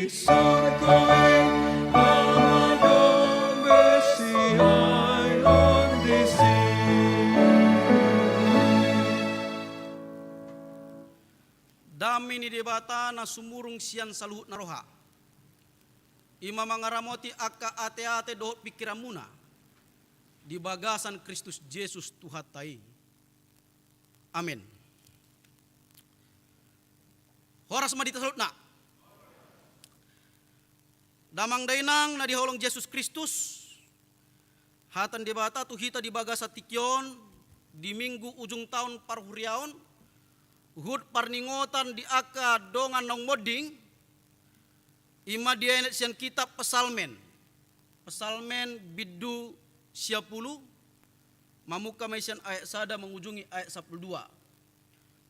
Surgo i na madong be sian on disi. Dame ni Debata na sumurung sian saluhut na roha, i ma mangaramoti angka ateate dohot pingkiranmuna di bagasan Kristus Jesus Tuhanta i. Amen. Horas ma di hita saluhutna. Damang dainang na di holong Jesus Kristus, hata ni Debata tu hita di bagasan tingki on, di minggu ujung taon parhuriaon, huhut parningotan di angka dongan naung monding, i ma dienet sian kitab Psalmen. Psalmen bindu sia pulu, mamungka ma i sian ayat sada mangujungi ayat sampulu dua.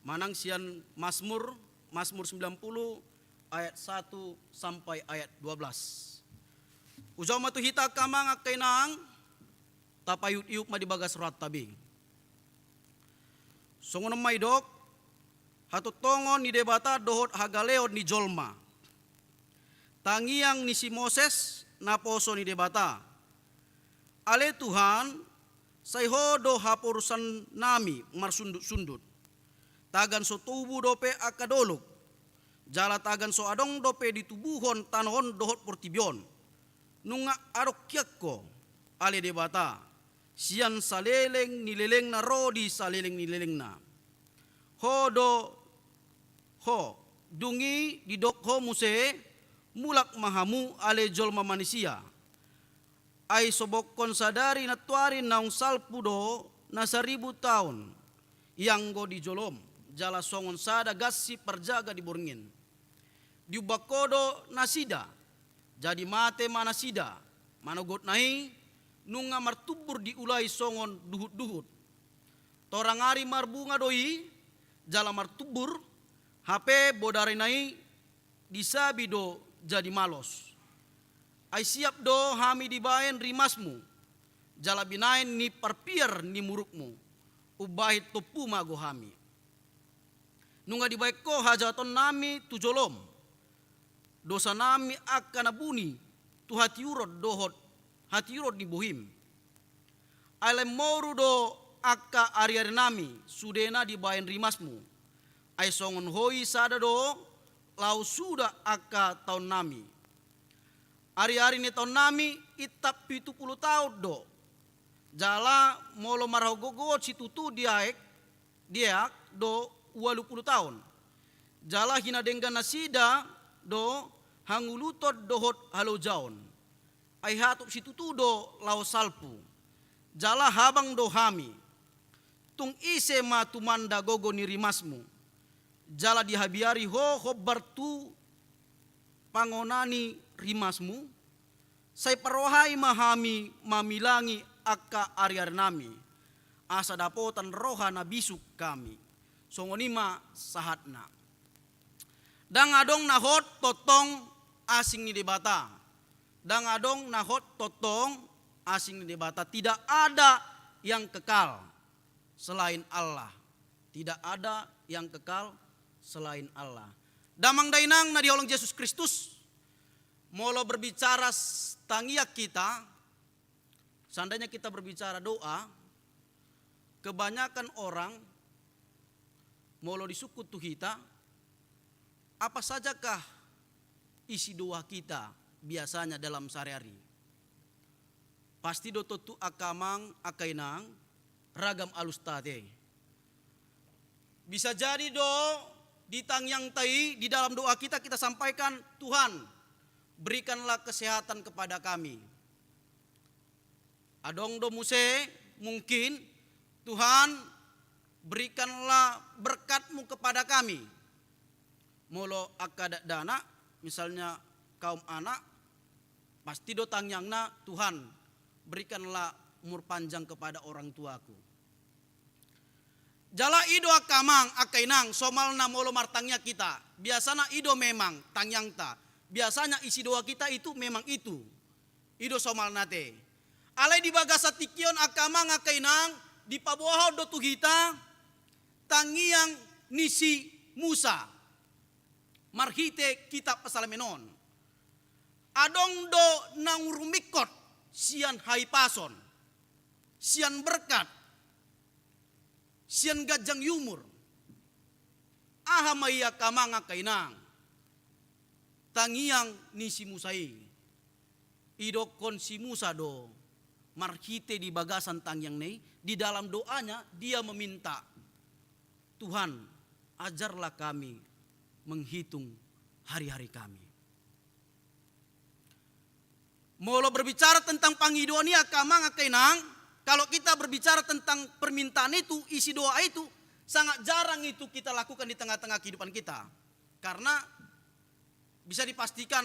Manang sian Mazmur, Mazmur sembilan puluh ayat satu sampai ayat dua belas. Hujalo ma tu hita angka amang angka inang, tapaihut-ihut ma di bagas rohanta be. Songon on ma didok, hatontongon ni Debata dohot hagaleon ni jolma. Tangiang ni si Moses naposo ni Debata. Ale Tuhan, sai Ho do haporusan nami marsundut-sundut. Tagan so tubu dope angka dolok, jala tagan so adong dope ditubuhon tano on dohot portibi on. Nunga adong hian Ho, ale Debata, sian saleleng ni lelengna ro di saleleng ni lelengna. Ho do Ho, dung i didok Ho muse, mulak ma hamu ale jolma manisia. Ai sobokhon sadari nantuari naung salpu do na saribu taon, ianggo di jolom, jala songon sada gansi parjaga di borngin. Diumbak Ho do nasida, jadi mate ma nasida, manogotna i, nunga martumbur diulai songon duhut-duhut. Torang ari marbunga do i, jala martumbur, hape bodarina i disabi do jadi malos. Ai siap do hami dibaen rimasmu, jala binaen ni parpiar ni murukmu, umbahen tompu mago hami. Nunga dibaen Ho hajahatonnami tu jolom, dosanami angka na buni tu hatiuron dohot hatiuron ni bohim. Ai lam moru do angka ariarinami sudena dibaen rimasmu. Ai songon Ho i sada do laho suda angka taonnami. Ariari ni taonnami intap pitu pulu taon do. Jala molo marhagogoon situtu di aek, di aek do ualu pulu taon. Jala hinadenggan nasida do hanguluton dohot halojaon. Ai hatop situtu do laho salpu. Jala habang do hami. Tung ise ma tumanda gogo ni rimasmu? Jala dihabiari Ho hombar tu pangonani rimasmu? Sai parrohai ma hami mamilangi angka ariarinami, asa dapotan roha na bisuk hami. Songon i ma sahatna. Ndang adong na hot tongtong asing ni Debata. Ndang adong na hot tongtong asing ni Debata. Tidak ada yang kekal selain Allah. Tidak ada yang kekal selain Allah. Damang dainang na diholong Jesus Kristus, molo berbicara s-, tangiang kita, seandainya kita berbicara doa, kebanyakan orang molo disungkun tu hita, apa sajakah isi doa kita biasanya dalam sehari-hari? Pasti do tontu angka amang, angka inang, ragam alusta ate. Bisa jadi do di tangiangta i, di dalam doa kita, kita sampaikan, "Tuhan, berikanlah kesehatan kepada kami." Adong do muse mungkin, "Tuhan, berikanlah berkat-Mu kepada kami." Molo angka dakdanak, misalnya kaum anak, pasti do tangiangna, "Tuhan, berikanlah umur panjang kepada orang tuaku." Jala i do angka amang, angka inang, somalna molo martangiang hita. Biasana i do memang tangiangta. Biasanya isi doa kita itu memang itu. I do somalna ate. Alai di bagasan tingki on angka amang, angka inang, dipaboahon do tu hita tangiang ni si Musa. Marhite kitab Psalmen on. Adong do naung rumingkot sian hahipason, sian berkat, sian ganjang ni umur. Aha ma i angka amang angka inang tangiang ni si Musa i? Idokkon si Musa do marhite di bagasan tangiangna i, di dalam doanya dia meminta, "Tuhan, ajarlah kami menghitung hari-hari kami." Molo berbicara tentang pangidoan i angka amang angka inang, kalau kita berbicara tentang permintaan itu, isi doa itu, sangat jarang itu kita lakukan di tengah-tengah kehidupan kita. Karena bisa dipastikan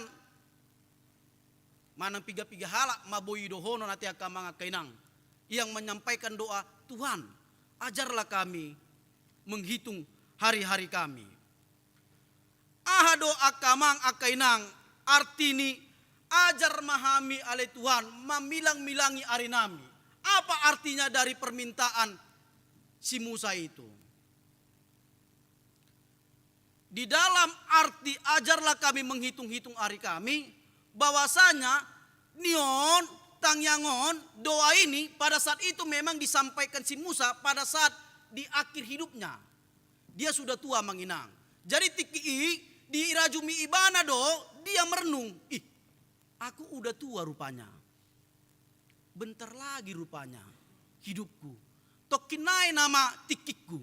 manang piga-piga halak ma boi dohonon ate angka amang angka inang yang menyampaikan doa, "Tuhan, ajarlah kami menghitung hari-hari kami." Aha do angka amang angka inang arti ni, "Ajar ma hami ale Tuhan mamilang-milangi ari nami"? Apa artinya dari permintaan si Musa itu? Di dalam arti "ajarlah kami menghitung-hitung ari kami", bahwasanya nion, tangiang on, doa ini pada saat itu memang disampaikan si Musa pada saat di akhir hidupnya. Dia sudah tua, amang inang. Jadi tingki i dirajumi ibana do, dia merenung, "Ih, aku udah tua rupanya. Bentar lagi rupanya hidupku. Tongkin nai nama tingkingku."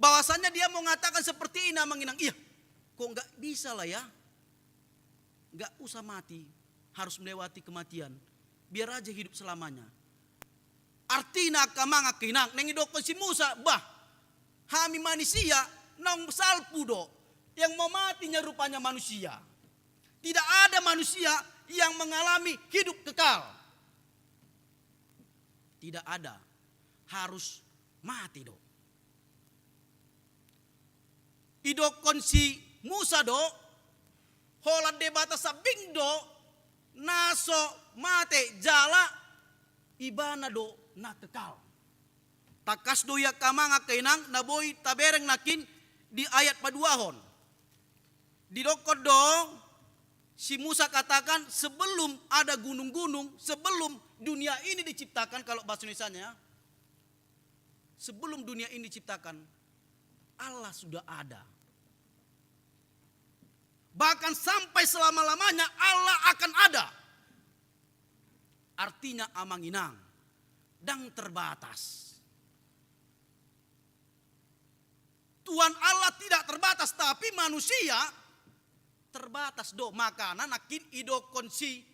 Bahwasanya dia mengatakan seperti ini, amang inang, "Iya, kok nggak bisa lah ya? Nggak usah mati, harus melewati kematian. Biar aja hidup selamanya." Artina angka amang angka inang, naeng idokkon si Musa, "Bah, hami manusia naung salpu do, yang mau mati nya rupanya manusia. Tidak ada manusia yang mengalami hidup kekal. Tidak ada, harus mati do." Idokkon si Musa do, holan Debata sambing do na so mate jala ibana do na kekal. Tangkas do i angka amang angka inang na boi tabereng nangkin di ayat paduahon. Didokkon do si Musa katakan, sebelum ada gunung-gunung, sebelum dunia ini diciptakan, kalau bahasa Indonesianya, sebelum dunia ini diciptakan, Allah sudah ada. Bahkan sampai selama-lamanya Allah akan ada. Artinya, amang inang, ndang terbatas. Tuhan Allah tidak terbatas, tapi manusia terbatas do. Makana nangkin idokkon si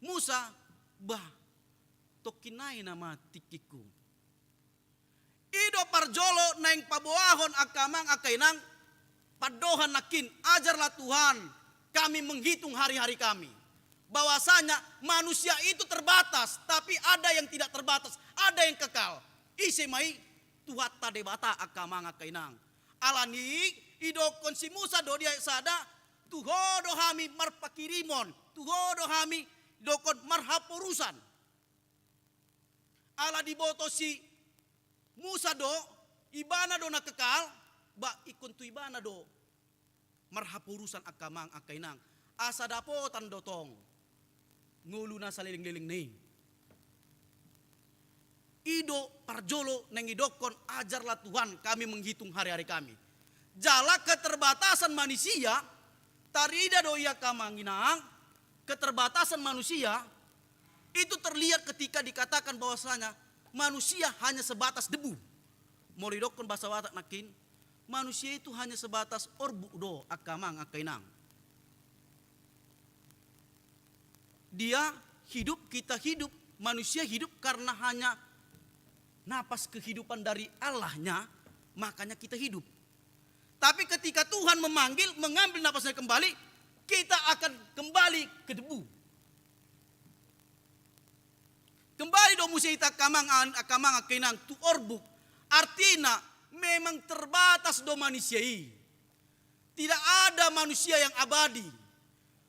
Musa, "Bah, tongkin nai nama tingkingku." I do parjolo naeng paboahon angka amang angka inang, pandohan nangkin, "Ajarlah Tuhan kami menghitung hari-hari kami." Bahwasanya manusia itu terbatas, tapi ada yang tidak terbatas, ada yang kekal. Ise ma i? Tuhanta Debata, angka amang angka inang. Alani i idokkon si Musa do di ayat sada, "Tu Ho do hami marpanghirimon, tu Ho do hami," idokkon, "marhaporusan." Ala diboto si Musa do, ibana do na kekal, ba ingkon tu ibana do marhaporusan, angka amang angka inang, asa dapotan do tong ngolu na saleleng-lelengna i. I do parjolo naeng idokkon, "Ajarlah Tuhan kami menghitung hari-hari kami." Jala keterbatasan manusia, tarida do i angka amang inang, keterbatasan manusia itu terlihat ketika dikatakan bahwasanya manusia hanya sebatas debu. Molo idokkon bahasa Batak nangkin, manusia itu hanya sebatas orbuk do, angka amang angka inang. Dia hidup, kita hidup, manusia hidup karena hanya napas kehidupan dari Allahnya, makanya kita hidup. Tapi ketika Tuhan memanggil, mengambil napasnya kembali, kita akan kembali ke debu. Kembali do muse hita, angka amang, angka amang, angka inang, tu orbuk. Artina, memang terbatas do manusia i. Tidak ada manusia yang abadi.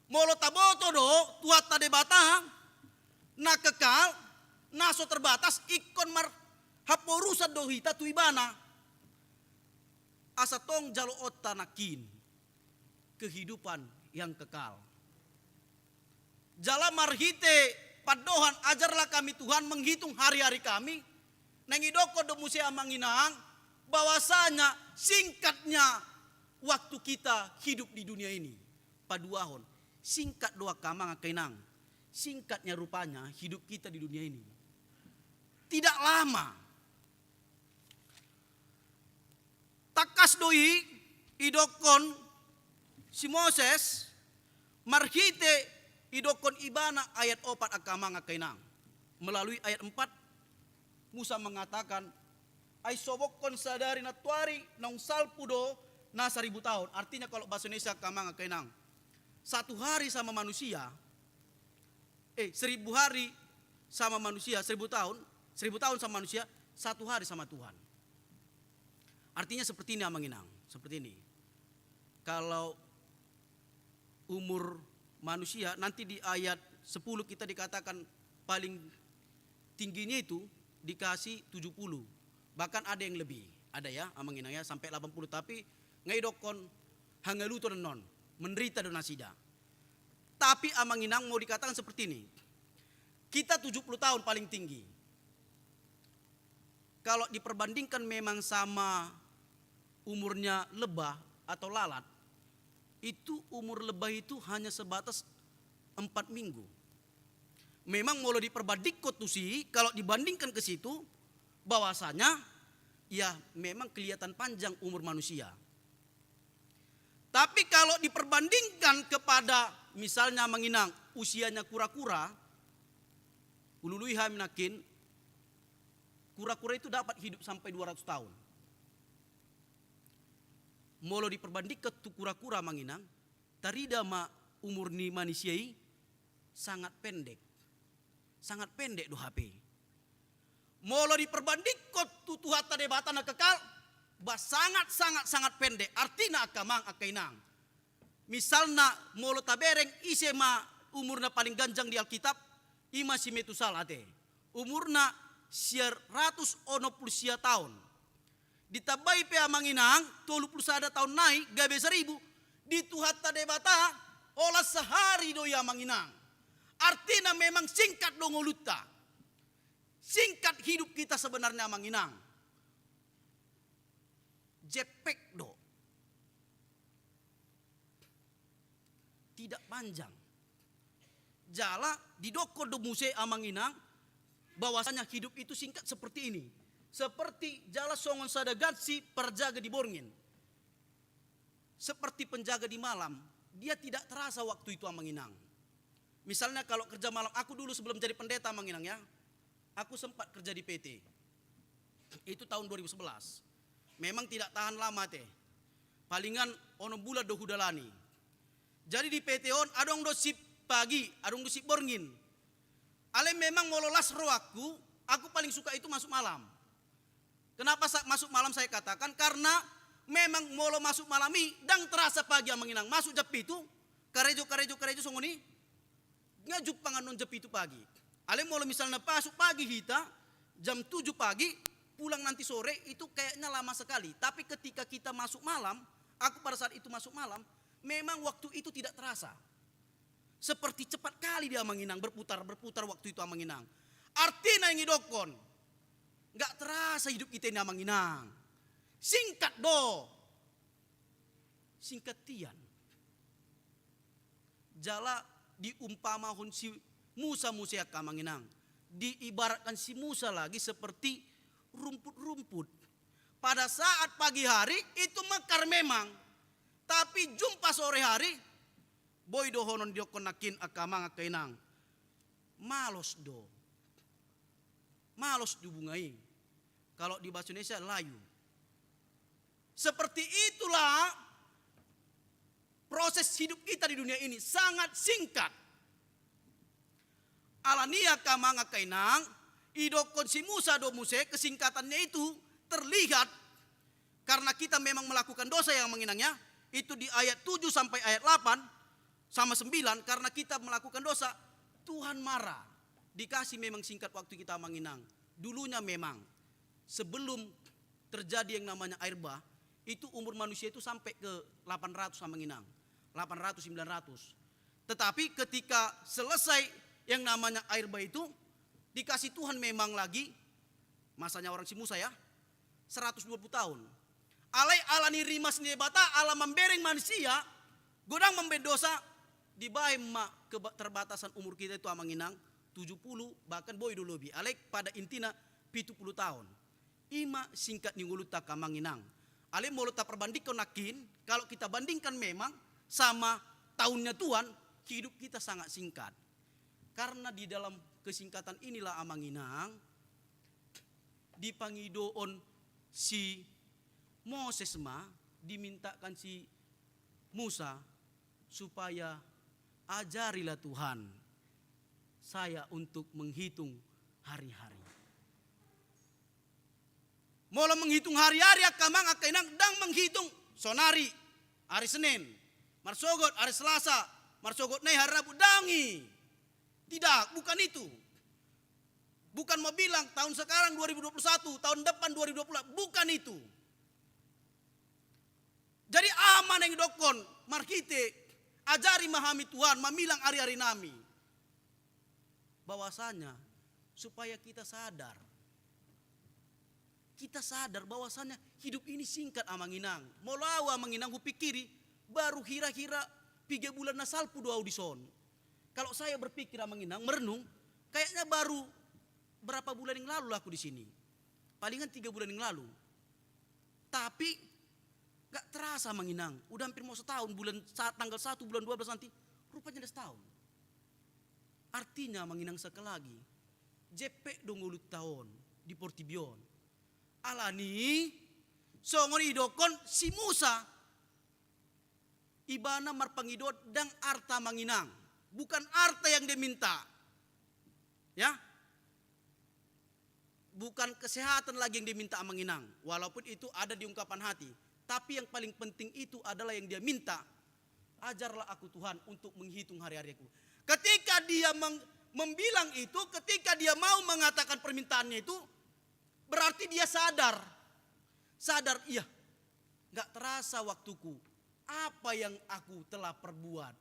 Molo taboto do Tuhanta Debata na kekal, na so terbatas, ingkon marhaporusan do hita tu ibana. Asa tong jaloonta nangkin kehidupan yang kekal. Jala marhite pandohan, "Ajarlah kami, Tuhan, menghitung hari-hari kami." Naeng didokkon do muse, amang inang, bahwasanya singkatnya waktu kita hidup di dunia ini. Paduahon, singkat do, angka amang, angka inang. Singkatnya rupanya hidup kita di dunia ini. Tidak lama. Tangkas do i didokkon si Moses, marhite didokkon ibana ayat opat, angka amang, angka inang. Melalui ayat empat, Musa mengatakan, "Ai sobokhon sadari nantuari naung salpu do na saribu taon." Artinya, kalau bahasa Indonesia, angka amang, angka inang, satu hari sama manusia, eh, seribu hari sama manusia, seribu tahun, seribu tahun sama manusia, satu hari sama Tuhan. Artinya seperti ini, amang inang, seperti ini. Kalau umur manusia, nanti di ayat sepuluh kita dikatakan paling tingginya itu dikasih tujuh puluh. Bahkan ada yang lebih, ada ya, amang inang ya, sampai delapan puluh. Tapi nga didokkon hangaluton annon, menderita do nasida. Tapi, amang inang, mau dikatakan seperti ini. Kita tujuh puluh tahun paling tinggi. Kalau diperbandingkan memang sama umurnya lebah atau lalat, itu umur lebah itu hanya sebatas empat minggu. Memang molo diperbandingkon tusi, kalau dibandingkan ke situ, bahwasanya, ya, memang kelihatan panjang umur manusia. Tapi kalau diperbandingkan kepada, misalnya, amang inang, usianya kura-kura, hulului hami nangkin, kura-kura itu dapat hidup sampai dua ratus tahun. Molo diperbandingkan tu kura-kura, amang inang, tarida ma umur ni manusia i sangat pendek. Sangat pendek do hape. Molo diperbandingkon tu Tuhanta Debata na kekal, ba sangat, sangat, sangat pendek. Artina, angka amang, angka inang, misalna, molo tabereng ise ma umurna paling ganjang di Alkitab, i ma si Metusala te. Umurna sia ratus onom pulu sia taon. Ditambai pe, amang inang, tolu pulu sada taon nai, gabe saribu. Di Tuhanta Debata, holan sahari do i, amang inang. Artina, memang singkat do ngolunta. Singkat hidup kita sebenarnya, amang inang. Jempek do. Tidak panjang. Jala didokkon do muse, amang inang, bahwasanya hidup itu singkat seperti ini. Seperti jala songon sada gansi parjaga di borngin. Seperti penjaga di malam, dia tidak terasa waktu itu, amang inang. Misalnya, kalau kerja malam, aku dulu sebelum jadi pendeta, amang inang ya, aku sempat kerja di P T. Itu tahun dua ribu sebelas. Memang tidak tahan lama te. Palingan onom bulan do hudalani. Jadi, di P T on adong do shift pagi, adong do shift borngin. Alai memang molo las rohangku, aku paling suka itu masuk malam. Kenapa sa-, masuk malam saya katakan? Karena memang molo masuk malam i, ndang terasa pagi, amang inang. Masuk jam pitu, karejo, karejo, karejo songon i, nga jumpang annon jam pitu pagi. Alai molo misalna masuk pagi hita, jam tujuh pagi, pulang nanti sore, itu kayaknya lama sekali. Tapi ketika kita masuk malam, aku pada saat itu masuk malam, memang waktu itu tidak terasa. Seperti cepat kali dia, amang inang, berputar, berputar waktu itu, amang inang. Artina, naeng didokkon, nggak terasa hidup kita ini, amang inang. Singkat do. Singkat tian. Jala diumpamahon si Musa muse, angka amang inang. Diibaratkan si Musa lagi seperti rumput-rumput. Pada saat pagi hari itu mekar memang. Tapi jumpa sore hari, boi dohonon didokkon nangkin, angka amang, angka inang, malos do. Malos do bunga i. Kalau di bahasa Indonesia, layu. Seperti itulah proses hidup kita di dunia ini, sangat singkat. Alani i, angka amang, angka inang, didokkon si Musa do muse, kesingkatannya itu terlihat karena kita memang melakukan dosa, ya, amang inang, ya. Itu di ayat tujuh sampai ayat delapan sama sembilan, karena kita melakukan dosa, Tuhan marah. Dikasih memang singkat waktu kita, amang inang. Dulunya memang, sebelum terjadi yang namanya air bah, itu umur manusia itu sampai ke delapan ratus, amang inang. Delapan ratus, sembilan ratus. Tetapi ketika selesai yang namanya air bah itu, dikasih Tuhan memang lagi, masanya orang si Musa ya, seratus dua puluh tahun. Alai ala ni rimas ni Debata, ala mambereng manusia, godang mambaen dosa, dibaen ma keterbatasan umur kita itu amang inang, tujuh puluh, bahkan boi do lobi. Alai pada intina pitu puluh tahun. Ima singkat ni ngolunta angka amang inang. Alai molo taperbandingkon nangkin, kalau kita bandingkan memang sama tahunnya Tuhan, hidup kita sangat singkat. Karena di dalam kesingkatan inilah amang inang, di pangidoon si Moses ma, dimintakan si Musa supaya ajarilah Tuhan saya untuk menghitung hari-hari. Molo menghitung hari-hari angka amang angka inang, ndang menghitung sonari hari Senin, marsogot hari Selasa, marsogot nai hari Rabu, ndang i. Tidak, bukan itu. Bukan mau bilang tahun sekarang dua ribu dua puluh satu, tahun depan dua ribu dua puluh, bukan itu. Jadi aha ma naeng didokkon marhite ajari ma hami Tuhan mamilang ari-ari nami. Bahwasanya supaya kita sadar. Kita sadar bahwasanya hidup ini singkat amang inang. Molo au amang inang hupikiri, baru hira-hira piga bulan na salpu do au dison. Kalau saya berpikir amang inang, merenung, kayaknya baru berapa bulan yang lalu lah aku di sini. Palingan tiga bulan yang lalu. Tapi gak terasa amang inang, udah hampir mau setahun, bulan sa-, tanggal satu bulan dua belas nanti, rupanya udah setahun. Artinya amang inang sekali lagi, jempek do ngolunta on di portibi on. Ala ni songon didokkon si Musa, ibana marpangidoan ndang arta amang inang, bukan arta yang dia minta. Ya. Bukan kesehatan lagi yang diminta amang inang, walaupun itu ada di ungkapan hati. Tapi yang paling penting itu adalah yang dia minta. Ajarlah aku Tuhan untuk menghitung hari-hariku. Ketika dia meng-, membilang itu, ketika dia mau mengatakan permintaannya itu, berarti dia sadar. Sadar, iya, nggak terasa waktuku. Apa yang aku telah perbuat?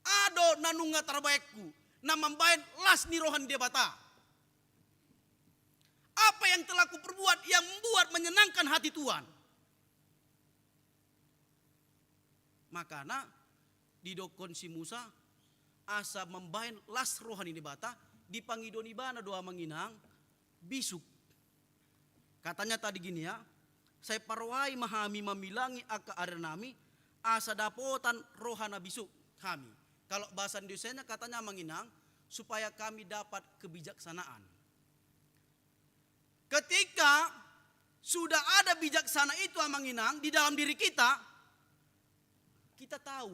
Aha do na nunga tarbaenku, na mambaen las ni roha ni Debata? Apa yang telah kuperbuat yang membuat menyenangkan hati Tuhan? Makana didokkon si Musa, asa mambaen las roha ni Debata, dipangidoan ibana do amang inang, bisuk. Katanya tadi gini ya, sai parohai ma hami mamilangi angka ari-ari nami, asa dapotan roha na bisuk hami. Kalau bahasa Indonesianya katanya amang inang, supaya kami dapat kebijaksanaan. Ketika sudah ada bijaksana itu amang inang di dalam diri kita, kita tahu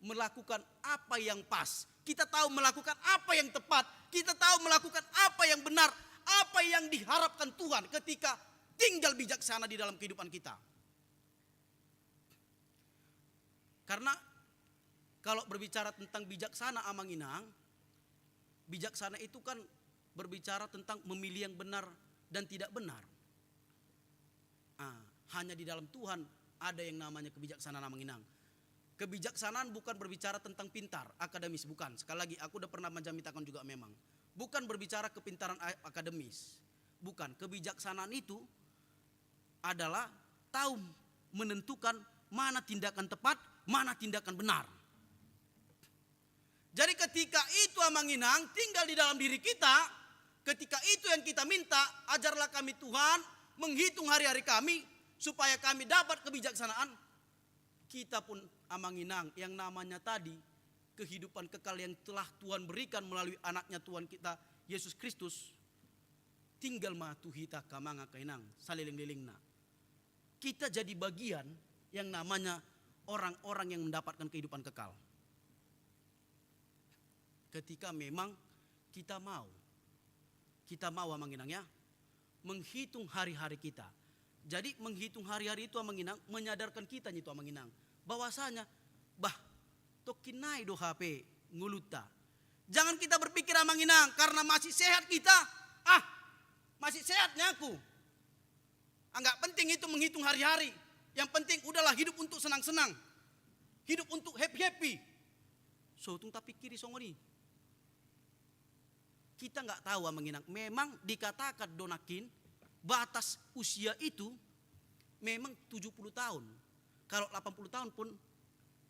melakukan apa yang pas, kita tahu melakukan apa yang tepat, kita tahu melakukan apa yang benar, apa yang diharapkan Tuhan ketika tinggal bijaksana di dalam kehidupan kita. Karena kalau berbicara tentang bijaksana amang inang, bijaksana itu kan berbicara tentang memilih yang benar dan tidak benar. Ah, hanya di dalam Tuhan ada yang namanya kebijaksanaan amang inang. Kebijaksanaan bukan berbicara tentang pintar, akademis, bukan. Sekali lagi, aku udah pernah menjamitakan juga memang. Bukan berbicara kepintaran a-, akademis. Bukan. Kebijaksanaan itu adalah tahu menentukan mana tindakan tepat, mana tindakan benar. Jadi ketika itu amang inang tinggal di dalam diri kita, ketika itu yang kita minta, ajarlah kami Tuhan menghitung hari-hari kami, supaya kami dapat kebijaksanaan, kita pun amang inang yang namanya tadi kehidupan kekal yang telah Tuhan berikan melalui anaknya Tuhan kita, Yesus Kristus, tinggal ma tu hita angka amang angka inang, saleleng-lelengna. Kita jadi bagian yang namanya orang-orang yang mendapatkan kehidupan kekal. Ketika memang kita mau. Kita mau amang inang ya. Menghitung hari-hari kita. Jadi menghitung hari-hari itu amang inang, menyadarkan kita itu amang inang. Bahwasanya, bah, tongkin nai do hape ngolunta. Jangan kita berpikir amang inang, karena masih sehat kita. Ah, masih sehat ni aku. Ah, nggak penting itu menghitung hari-hari. Yang penting udahlah hidup untuk senang-senang. Hidup untuk happy-happy. so tung tapikiri songon i. Kita nggak tahu, Amang Inang. Memang dikatakan do nangkin, batas usia itu memang tujuh puluh tahun. Kalau delapan puluh tahun pun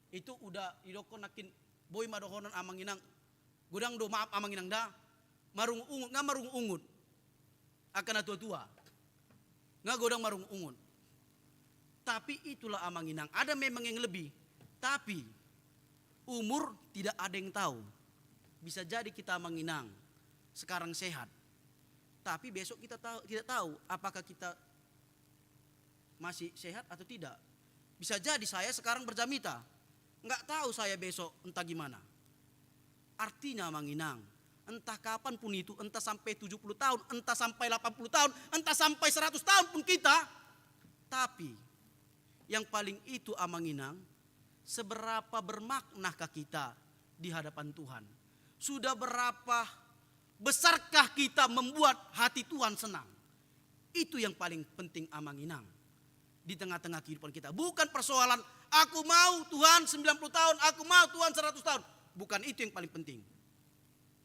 itu udah didok nangkin, boi ma dohonon, Amang Inang. Godang do, maaf, Amang Inang, da. Marungut-ungut, nga marungut-ungut. Angka na tua-tua. Nga godang marungut-ungut. Tapi itulah, Amang Inang. Ada memang yang lebih. Tapi umur tidak ada yang tahu. Bisa jadi kita, Amang Inang, sekarang sehat. Tapi besok kita tahu, tidak tahu apakah kita masih sehat atau tidak. Bisa jadi saya sekarang berjamita. Nggak tahu saya besok entah gimana. Artinya, Amang Inang, entah kapan pun itu, entah sampai tujuh puluh tahun, entah sampai delapan puluh tahun, entah sampai seratus tahun pun kita, tapi yang paling itu, Amang Inang, seberapa bermaknakah kita di hadapan Tuhan? Sudah berapa besarkah kita membuat hati Tuhan senang? Itu yang paling penting, Amang Inang, di tengah-tengah kehidupan kita. Bukan persoalan, "Aku mau, Tuhan, sembilan puluh tahun, aku mau, Tuhan, seratus tahun." Bukan itu yang paling penting.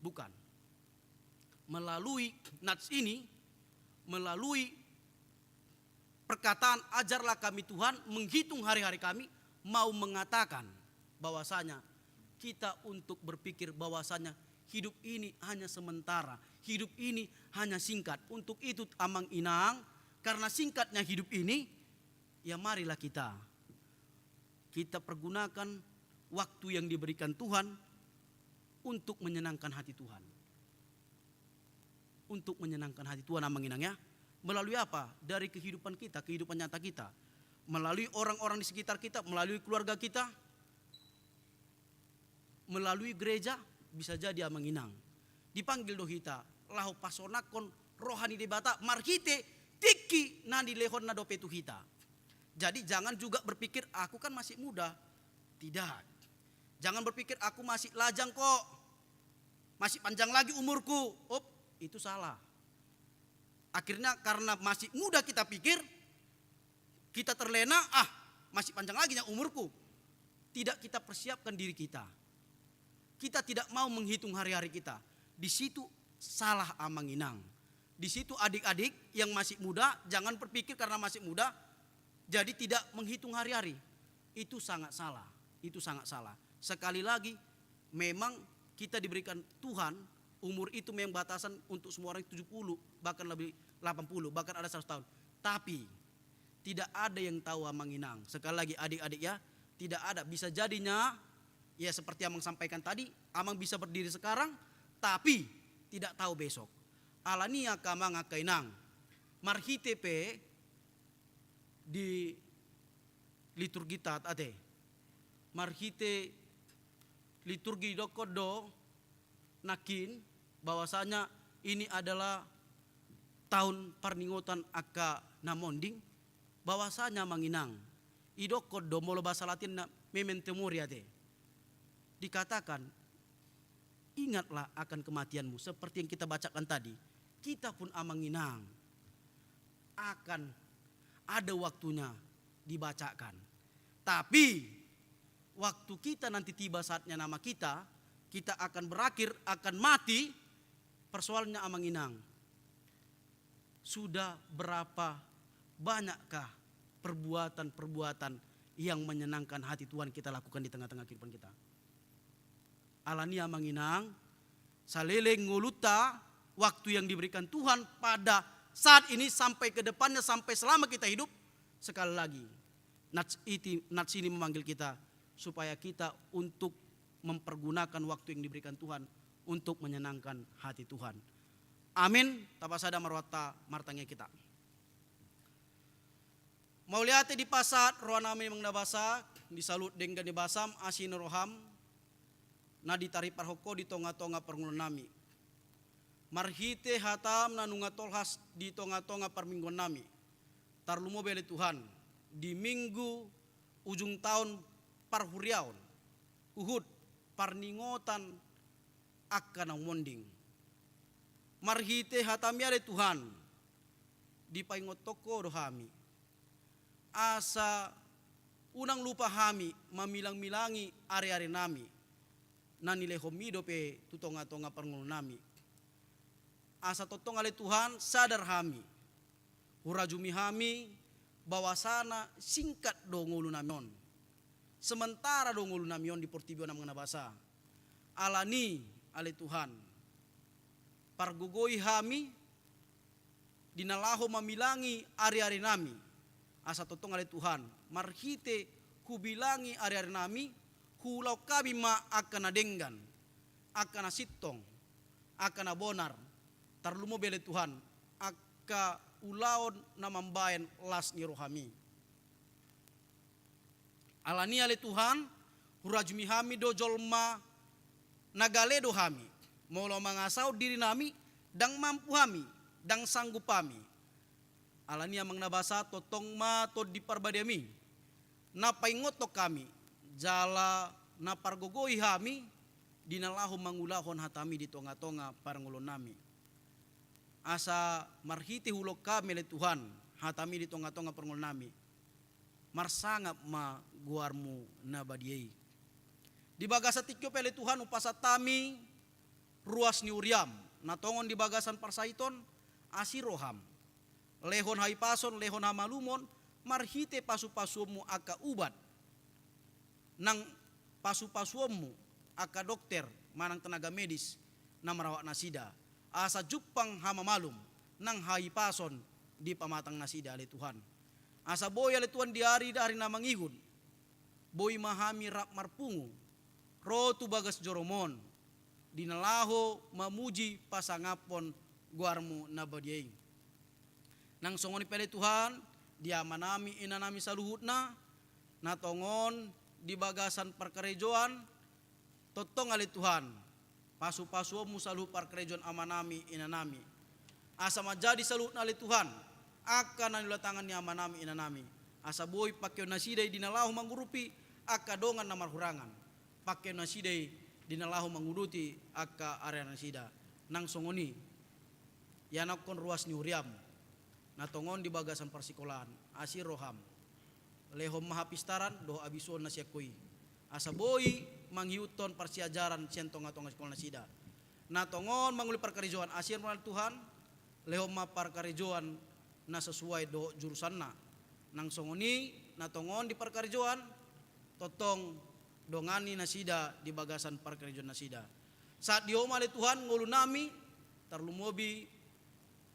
Bukan. Melalui nats ini, melalui perkataan "Ajarlah kami, Tuhan, menghitung hari-hari kami", mau mengatakan bahwasanya kita untuk berpikir bahwasanya hidup ini hanya sementara, hidup ini hanya singkat. Untuk itu, Amang Inang, karena singkatnya hidup ini, ya marilah kita, kita pergunakan waktu yang diberikan Tuhan untuk menyenangkan hati Tuhan. Untuk menyenangkan hati Tuhan, Amang Inang, ya. Melalui apa? Dari kehidupan kita, kehidupan nyata kita. Melalui orang-orang di sekitar kita, melalui keluarga kita, melalui gereja, bisa jadi, Amang Inang. Dipanggil do hita laho pasonangkon roha ni Debata marhite tingki na nilehonna dope tu hita. Jadi jangan juga berpikir, "Aku kan masih muda." Tidak. Jangan berpikir, "Aku masih lajang kok. Masih panjang lagi umurku." Op, itu salah. Akhirnya karena masih muda kita pikir, kita terlena, "Ah, masih panjang lagi ya umurku." Tidak kita persiapkan diri kita. Kita tidak mau menghitung hari-hari kita. Di situ salah, Amang Inang. Di situ adik-adik yang masih muda, jangan berpikir karena masih muda, jadi tidak menghitung hari-hari. Itu sangat salah. Itu sangat salah. Sekali lagi, memang kita diberikan Tuhan, umur itu memang batasan untuk semua orang tujuh puluh, bahkan lebih delapan puluh, bahkan ada seratus tahun. Tapi tidak ada yang tahu, Amang Inang. Sekali lagi, adik-adik, ya, tidak ada. Bisa jadinya, ya, seperti Amang sampaikan tadi, Amang bisa berdiri sekarang, tapi tidak tahu besok. Alani i, angka Amang, angka Inang, marhite pe di liturgi ta, ate, marhite liturgi didokkon do nangkin bahwasanya ini adalah tahun parningotan angka na monding, bahwasanya, Amang Inang, didokkon do, molo bahasa Latinna, memento mori, ate. Dikatakan, "Ingatlah akan kematianmu." Seperti yang kita bacakan tadi, kita pun, Amang Inang, akan ada waktunya dibacakan. Tapi waktu kita nanti tiba saatnya nama kita, kita akan berakhir, akan mati. Persoalannya, Amang Inang, sudah berapa banyakkah perbuatan-perbuatan yang menyenangkan hati Tuhan kita lakukan di tengah-tengah kehidupan kita? Alani i, Amang Inang, saleleng ngolunta, waktu yang diberikan Tuhan pada saat ini sampai ke depannya, sampai selama kita hidup, sekali lagi, nats iti, nats ini memanggil kita supaya kita untuk mempergunakan waktu yang diberikan Tuhan untuk menyenangkan hati Tuhan. Amin. Tapasada ma rohanta, martangiang hita. Mauliate dipasahat rohanami, Amang na basa, di saluhut denggan ni basam, asi ni roham, na ditariparhon Ho di tonga-tonga parngoluonnami. Marhite hatam na nunga tolhas di tonga-tonga parmingguonnami. Tarlumobi ale Tuhan, di minggu ujung taon parhuriaon, huhut parningotan angka na monding. Marhite hatami ale Tuhan, dipaingothon Ho do hami, asa unang lupa hami mamilang-milangi ari-arinami. na nilehonMi dope tu tonga-tonga parngoluonnami. Asa tongtong ale Tuhan, sadar hami, hurajumi hami, bahwasana singkat do ngolunami on. Sementara do ngolunami on di portibi on, Amang na basa. Alani, ale Tuhan, pargogoi hami, di na laho mamilangi ari-arinami. Asa tongtong ale Tuhan, marhite hubilangi ari-arinami, huulahon hami ma angka na denggan, angka na sintong, angka na bonar, tarlumobi ale Tuhan, angka ulaon na mambahen las ni rohami. Alani ale Tuhan, hurajumi hami do jolma na gale do hami. Molo mangasahon dirinami, ndang mampu hami, ndang sanggup hami. Alani Amang na basa, tongtong ma Tondi Parbadiami na paingothon hami, jala na pargogoi hami, di na laho mangulahon hataMi di tonga-tonga parngoluonnami. Asa marhite huulahon hami ale Tuhan, hataMi di tonga-tonga parngoluonnami, marsangap ma goarMu na badia i. Di bagasan tingki on pe ale Tuhan, hupasahat hami ruas ni huriaM, na tongon di bagasan parsahiton, asi rohaM. Lehon hahipason, lehon hamalumon, marhite pasu-pasuonMu angka ubat, nang pasu-pasuonMu angka dokter manang tenaga medis na marawat nasida, asa jumpang hamamalum nang hahipason di pamatang nasida ale Tuhan. Asa boi ale Tuhan di ari-ari na mangihut, boi ma hami rap marpungu ro tu bagas joroMon, di na laho mamuji pasangaphon goarMu na badia i. Nang songon i pe ale Tuhan, di amanami inanami saluhutna, na tongon di bagasan parkarejoan, tongtong ale Tuhan, pasu-pasuonMu saluhut parkarejoan amanami inanami. Asa manjadi saluhutna ale Tuhan, angka na niula tangan ni amanami inanami. Asa boi pangkeon nasida i di na laho mangurupi angka dongan na marhurangan. Pangkeon nasida i di na laho manguduti angka ari-ari nasida. Nang songon i, ianakhon ruas ni huriaM, na tongon di bagasan parsikolaan, asi rohaM. Lehon ma hapistaran dohot habisuhon na sian Ho i, asa boi mangihuthon parsiajaran sian tonga-tonga sikola nasida. Na tongon mangulahon parkarejoan, asi rohaM ale Tuhan, lehon ma parkarejoan na sesuai dohot jurusanna. Nang songon i, na tongon di parkarejoan, tongtong dongani nasida di bagasan parkarejoan nasida. Sahat di Ho ma ale Tuhan ngolunami, tarlumobi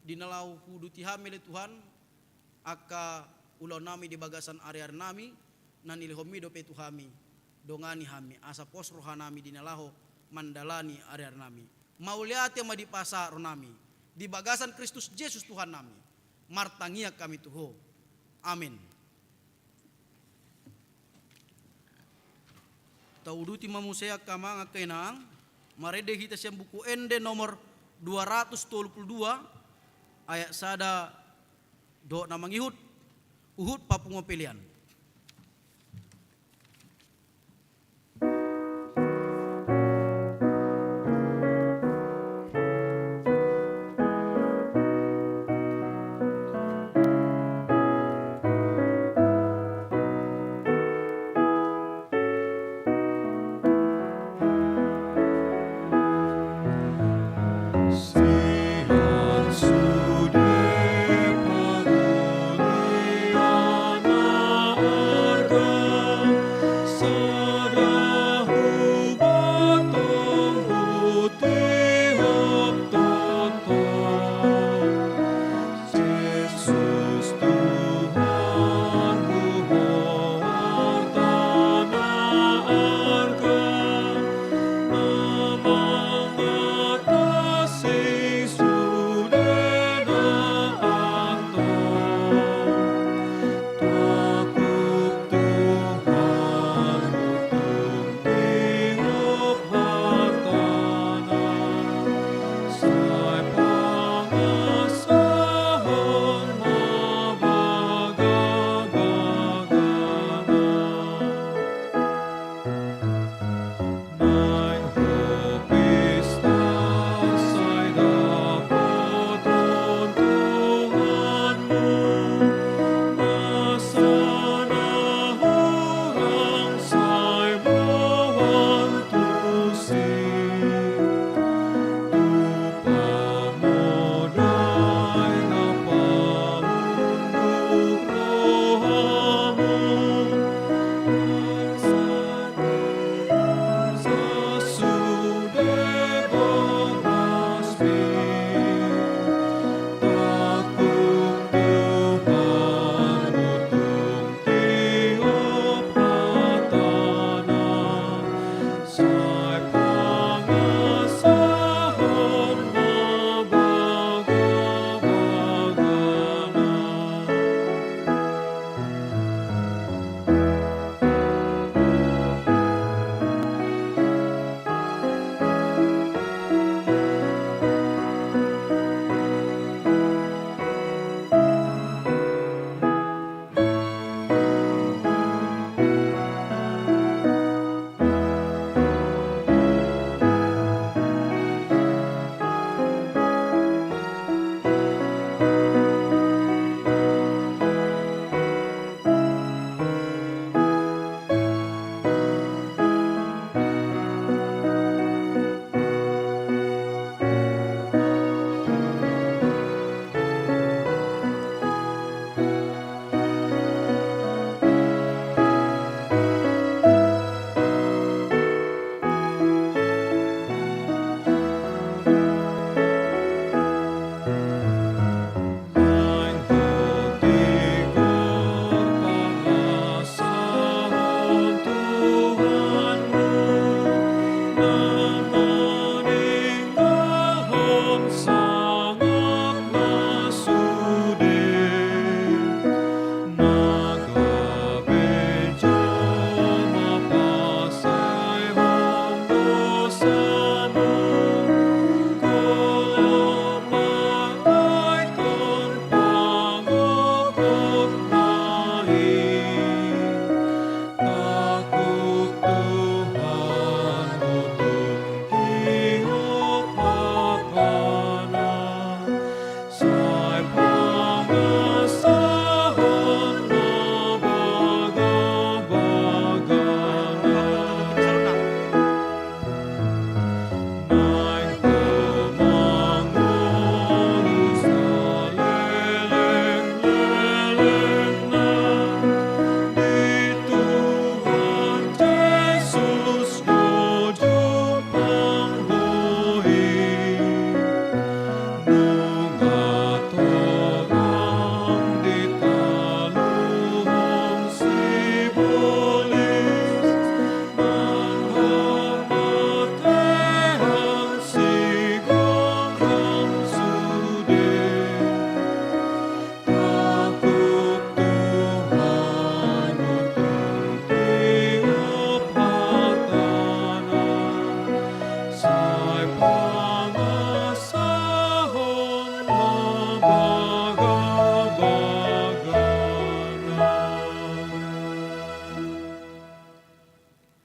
di na laho huuduti hami ale Tuhan, angka ulaonnami di bagasan ari-arinami, na nilehonMi dope tu hami, dongani hami, asa pos rohanami di na laho mandalani ari-arinami. Mauliate ma dipasahat rohanami, di bagasan Kristus Jesus Tuhannami, martangiang hami tu Ho. Amin. Tauduti ma muse angka amang, angka inang, marende hita sian Buku Ende nomor dua ratus tolu pulu dua, ayat sada dohot na mangihut, huhut papunguan pelean.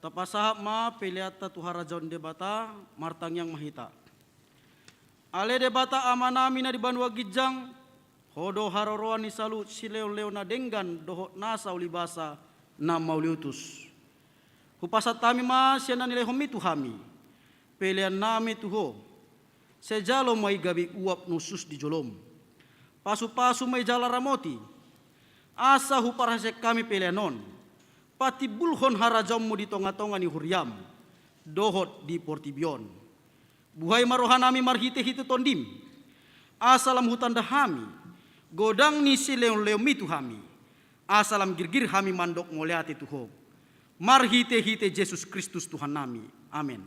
Tapasahat ma peleanta tu harajaon Debata, martangiang ma hita. Ale Debata Amanami na di banua ginjang, Ho do haroroan ni saluhut silehonlehon na denggan dohot nasa ulibasa na mauliutus. Hupasahat hami ma sian na nilehonMi tu hami, peleannami tu Ho. Sai jalo ma i gabe uap na hushus di joloM. Pasupasu ma i jala ramoti, asa huparhaseang hami pelean on patimbulhon harajaonMu di tongatonga ni huriaM dohot di portibi on. Buhai ma rohanami marhitehite TondiM, asa lam hutanda hami godang ni silehonlehonMi tu hami, asa lam girgir hami mandok mauliate tu Ho. Marhitehite Jesus Kristus Tuhannami. Amen.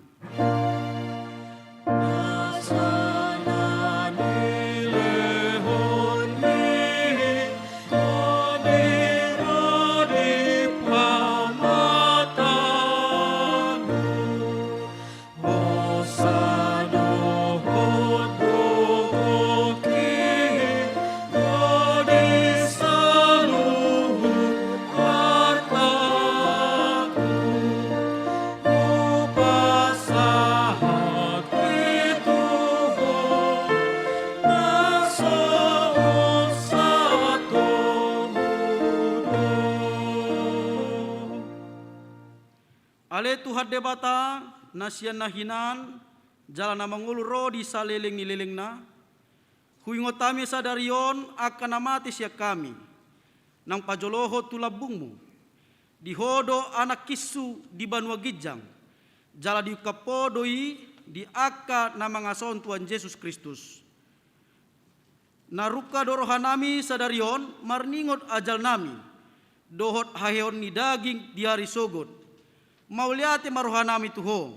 Ale Tuhan Debata, na sian na hinan jala na mangolu ro di saleleng ni lelengna, huingot hami sadari on angka na mate sian hami, naung pajolohon tu lambungMu. Di Ho do Anakkinsu di banua ginjang, jala diungkap Ho do i di angka na mangasahon Tuhan Jesus Kristus. Na rungka do rohanami sadari on marningot ajalnami dohot haheheon ni daging di ari sogot. Mauliate ma rohanami tu Ho,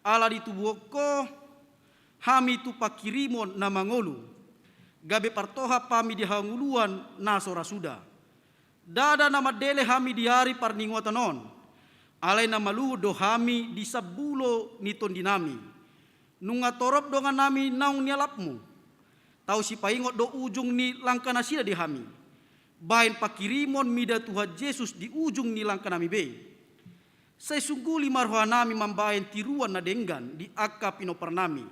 ala ditubuhon Ho hami tu panghirimon na mangolu, gabe partohap hami di hangoluan na so ra suda. Ndada na mandele hami di ari parningotan on, alai na maluhut do hami di sambulo ni tondinami. Nunga torop dongannami naung nialapMu. Tau sipaingot do ujung ni langkanasida di hami. Bahen panghirimon mida Tuhan Jesus di ujung ni langkanami be. Sai sungguli ma rohanami mambahen tiruan na denggan di angka pinomparnami.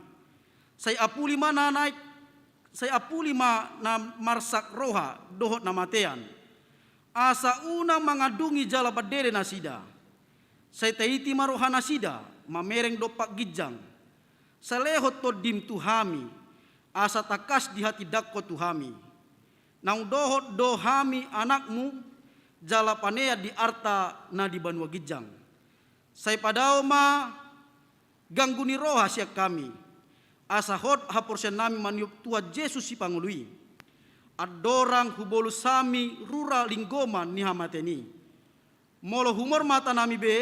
Sai apuli ma na naek, sai apuli ma na marsak roha dohot na matean, asa unang mangandungi jala mandele nasida. Sai taiti ma rohanasida mamereng dompak ginjang. Sai lehon TondiM tu hami, asa tangkas dihatindangkon tu hami. Naung dohot do hami anakMu, jala panean di arta na di banua ginjang. Sai padao ma ganggu ni roha sian hami, asa hot haporseaonnami maniop Tuhan Jesus Sipangolu i. Andorang hubolus hami rura linggoman ni hamatean i. Molo humor matanami be,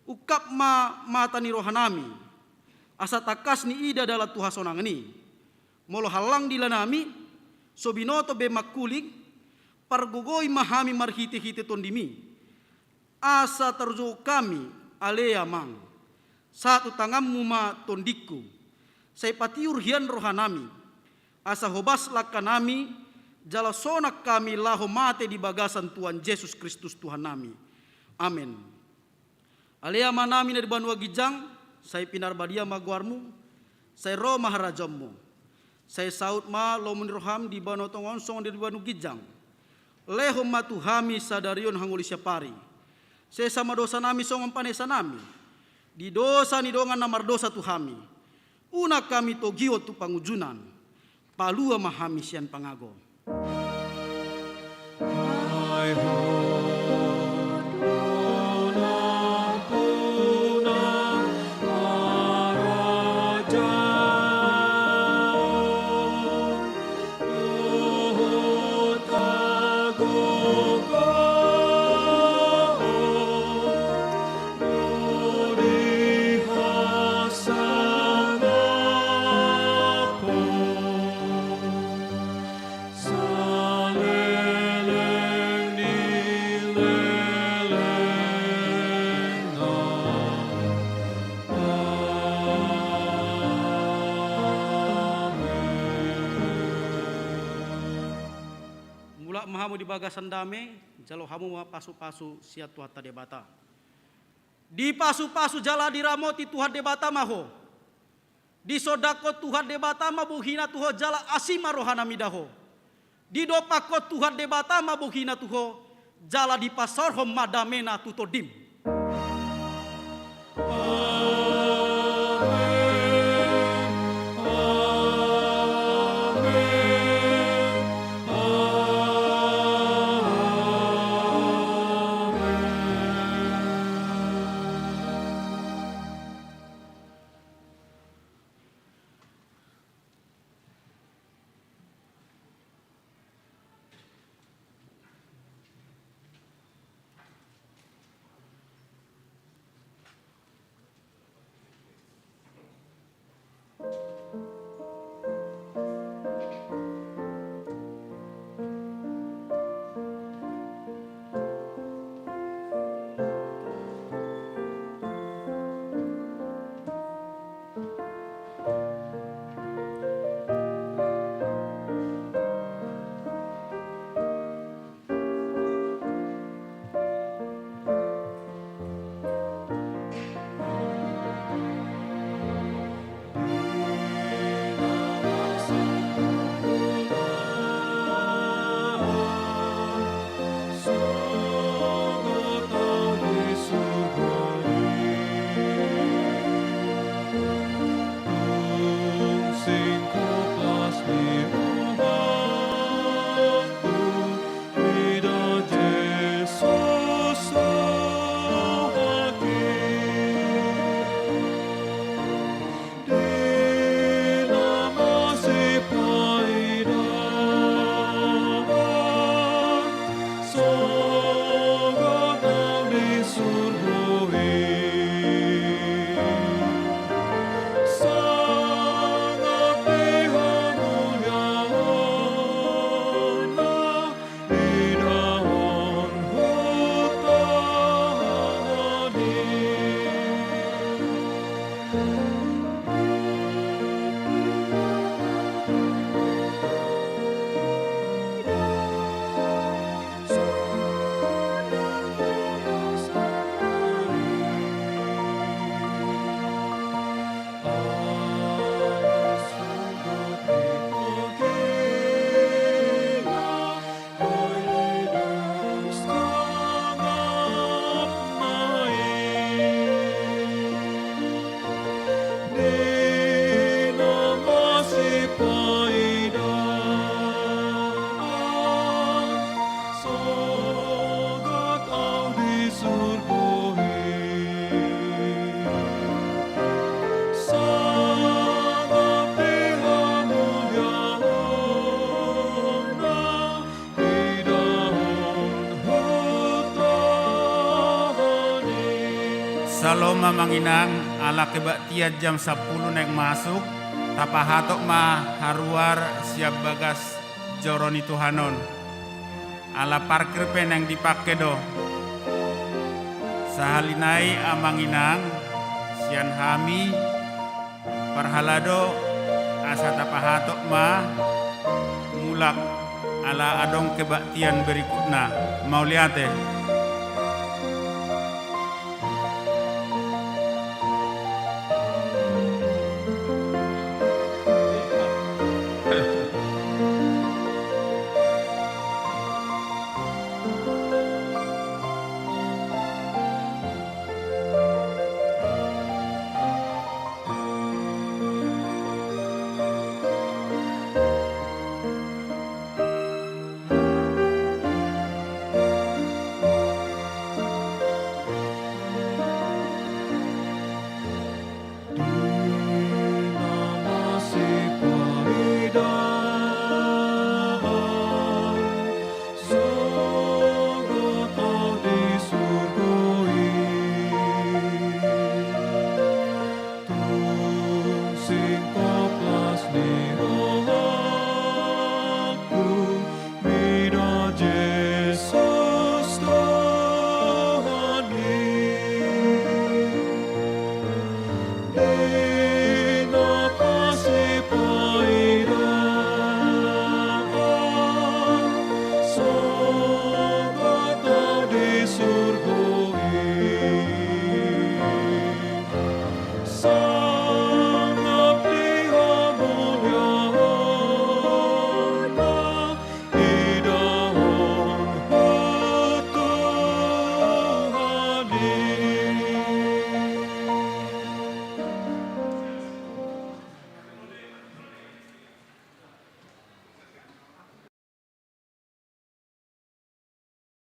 ungkap ma mata ni rohanami, asa tangkas niida dalan tu hasonangan i. Molo hallang dilanami, so binoto be mangkuling, pargogoi ma hami marhitehite TondiMi. Asa tarujung hami, ale Amang, sahat tu tanganMu ma tondingku. Sai patiur hian rohanami, asa hobas langkanami, jala sonang hami laho mate di bagasan Tuhan Jesus Kristus Tuhannami. Amen. Ale Amanami na di banua ginjang, sai pinarbadia ma goarMu, sai ro ma harajaonMu. Sai saut ma lomo ni rohaM di banua tonga on songon na di banua ginjang. Lehon ma tu hami sadari on hangoluan siapari. Sesa ma dosanami songon panesanami di dosa ni dongan na mardosa tu hami. Unang hami togihon tu pangunjunan. Palua ma hami sian pangago. Mulak ma hamu di bagasan dame, jalo hamu ma pasupasu sian Tuhanta Debata. Dipasupasu jala diramoti Tuhan Debata ma ho. Disondangkon Tuhan Debata ma bohina tu ho jala asi ma rohana mida ho. Didompakkon Tuhan Debata ma bohina tu ho, jala dipasaorhon ma damena tu tondim. Amen. Amen. Amen. Salom amang inang, ala kebaktian jam sampulu naeng masuk, tapahatop ma haruar sian bagas joro ni Tuhan on. Ala parkir pe naeng dipangke do. Sahali nai amang inang, sian hami, parhalado asa tapahatop ma mulak ala adong kebaktian berikutna. Mauliate.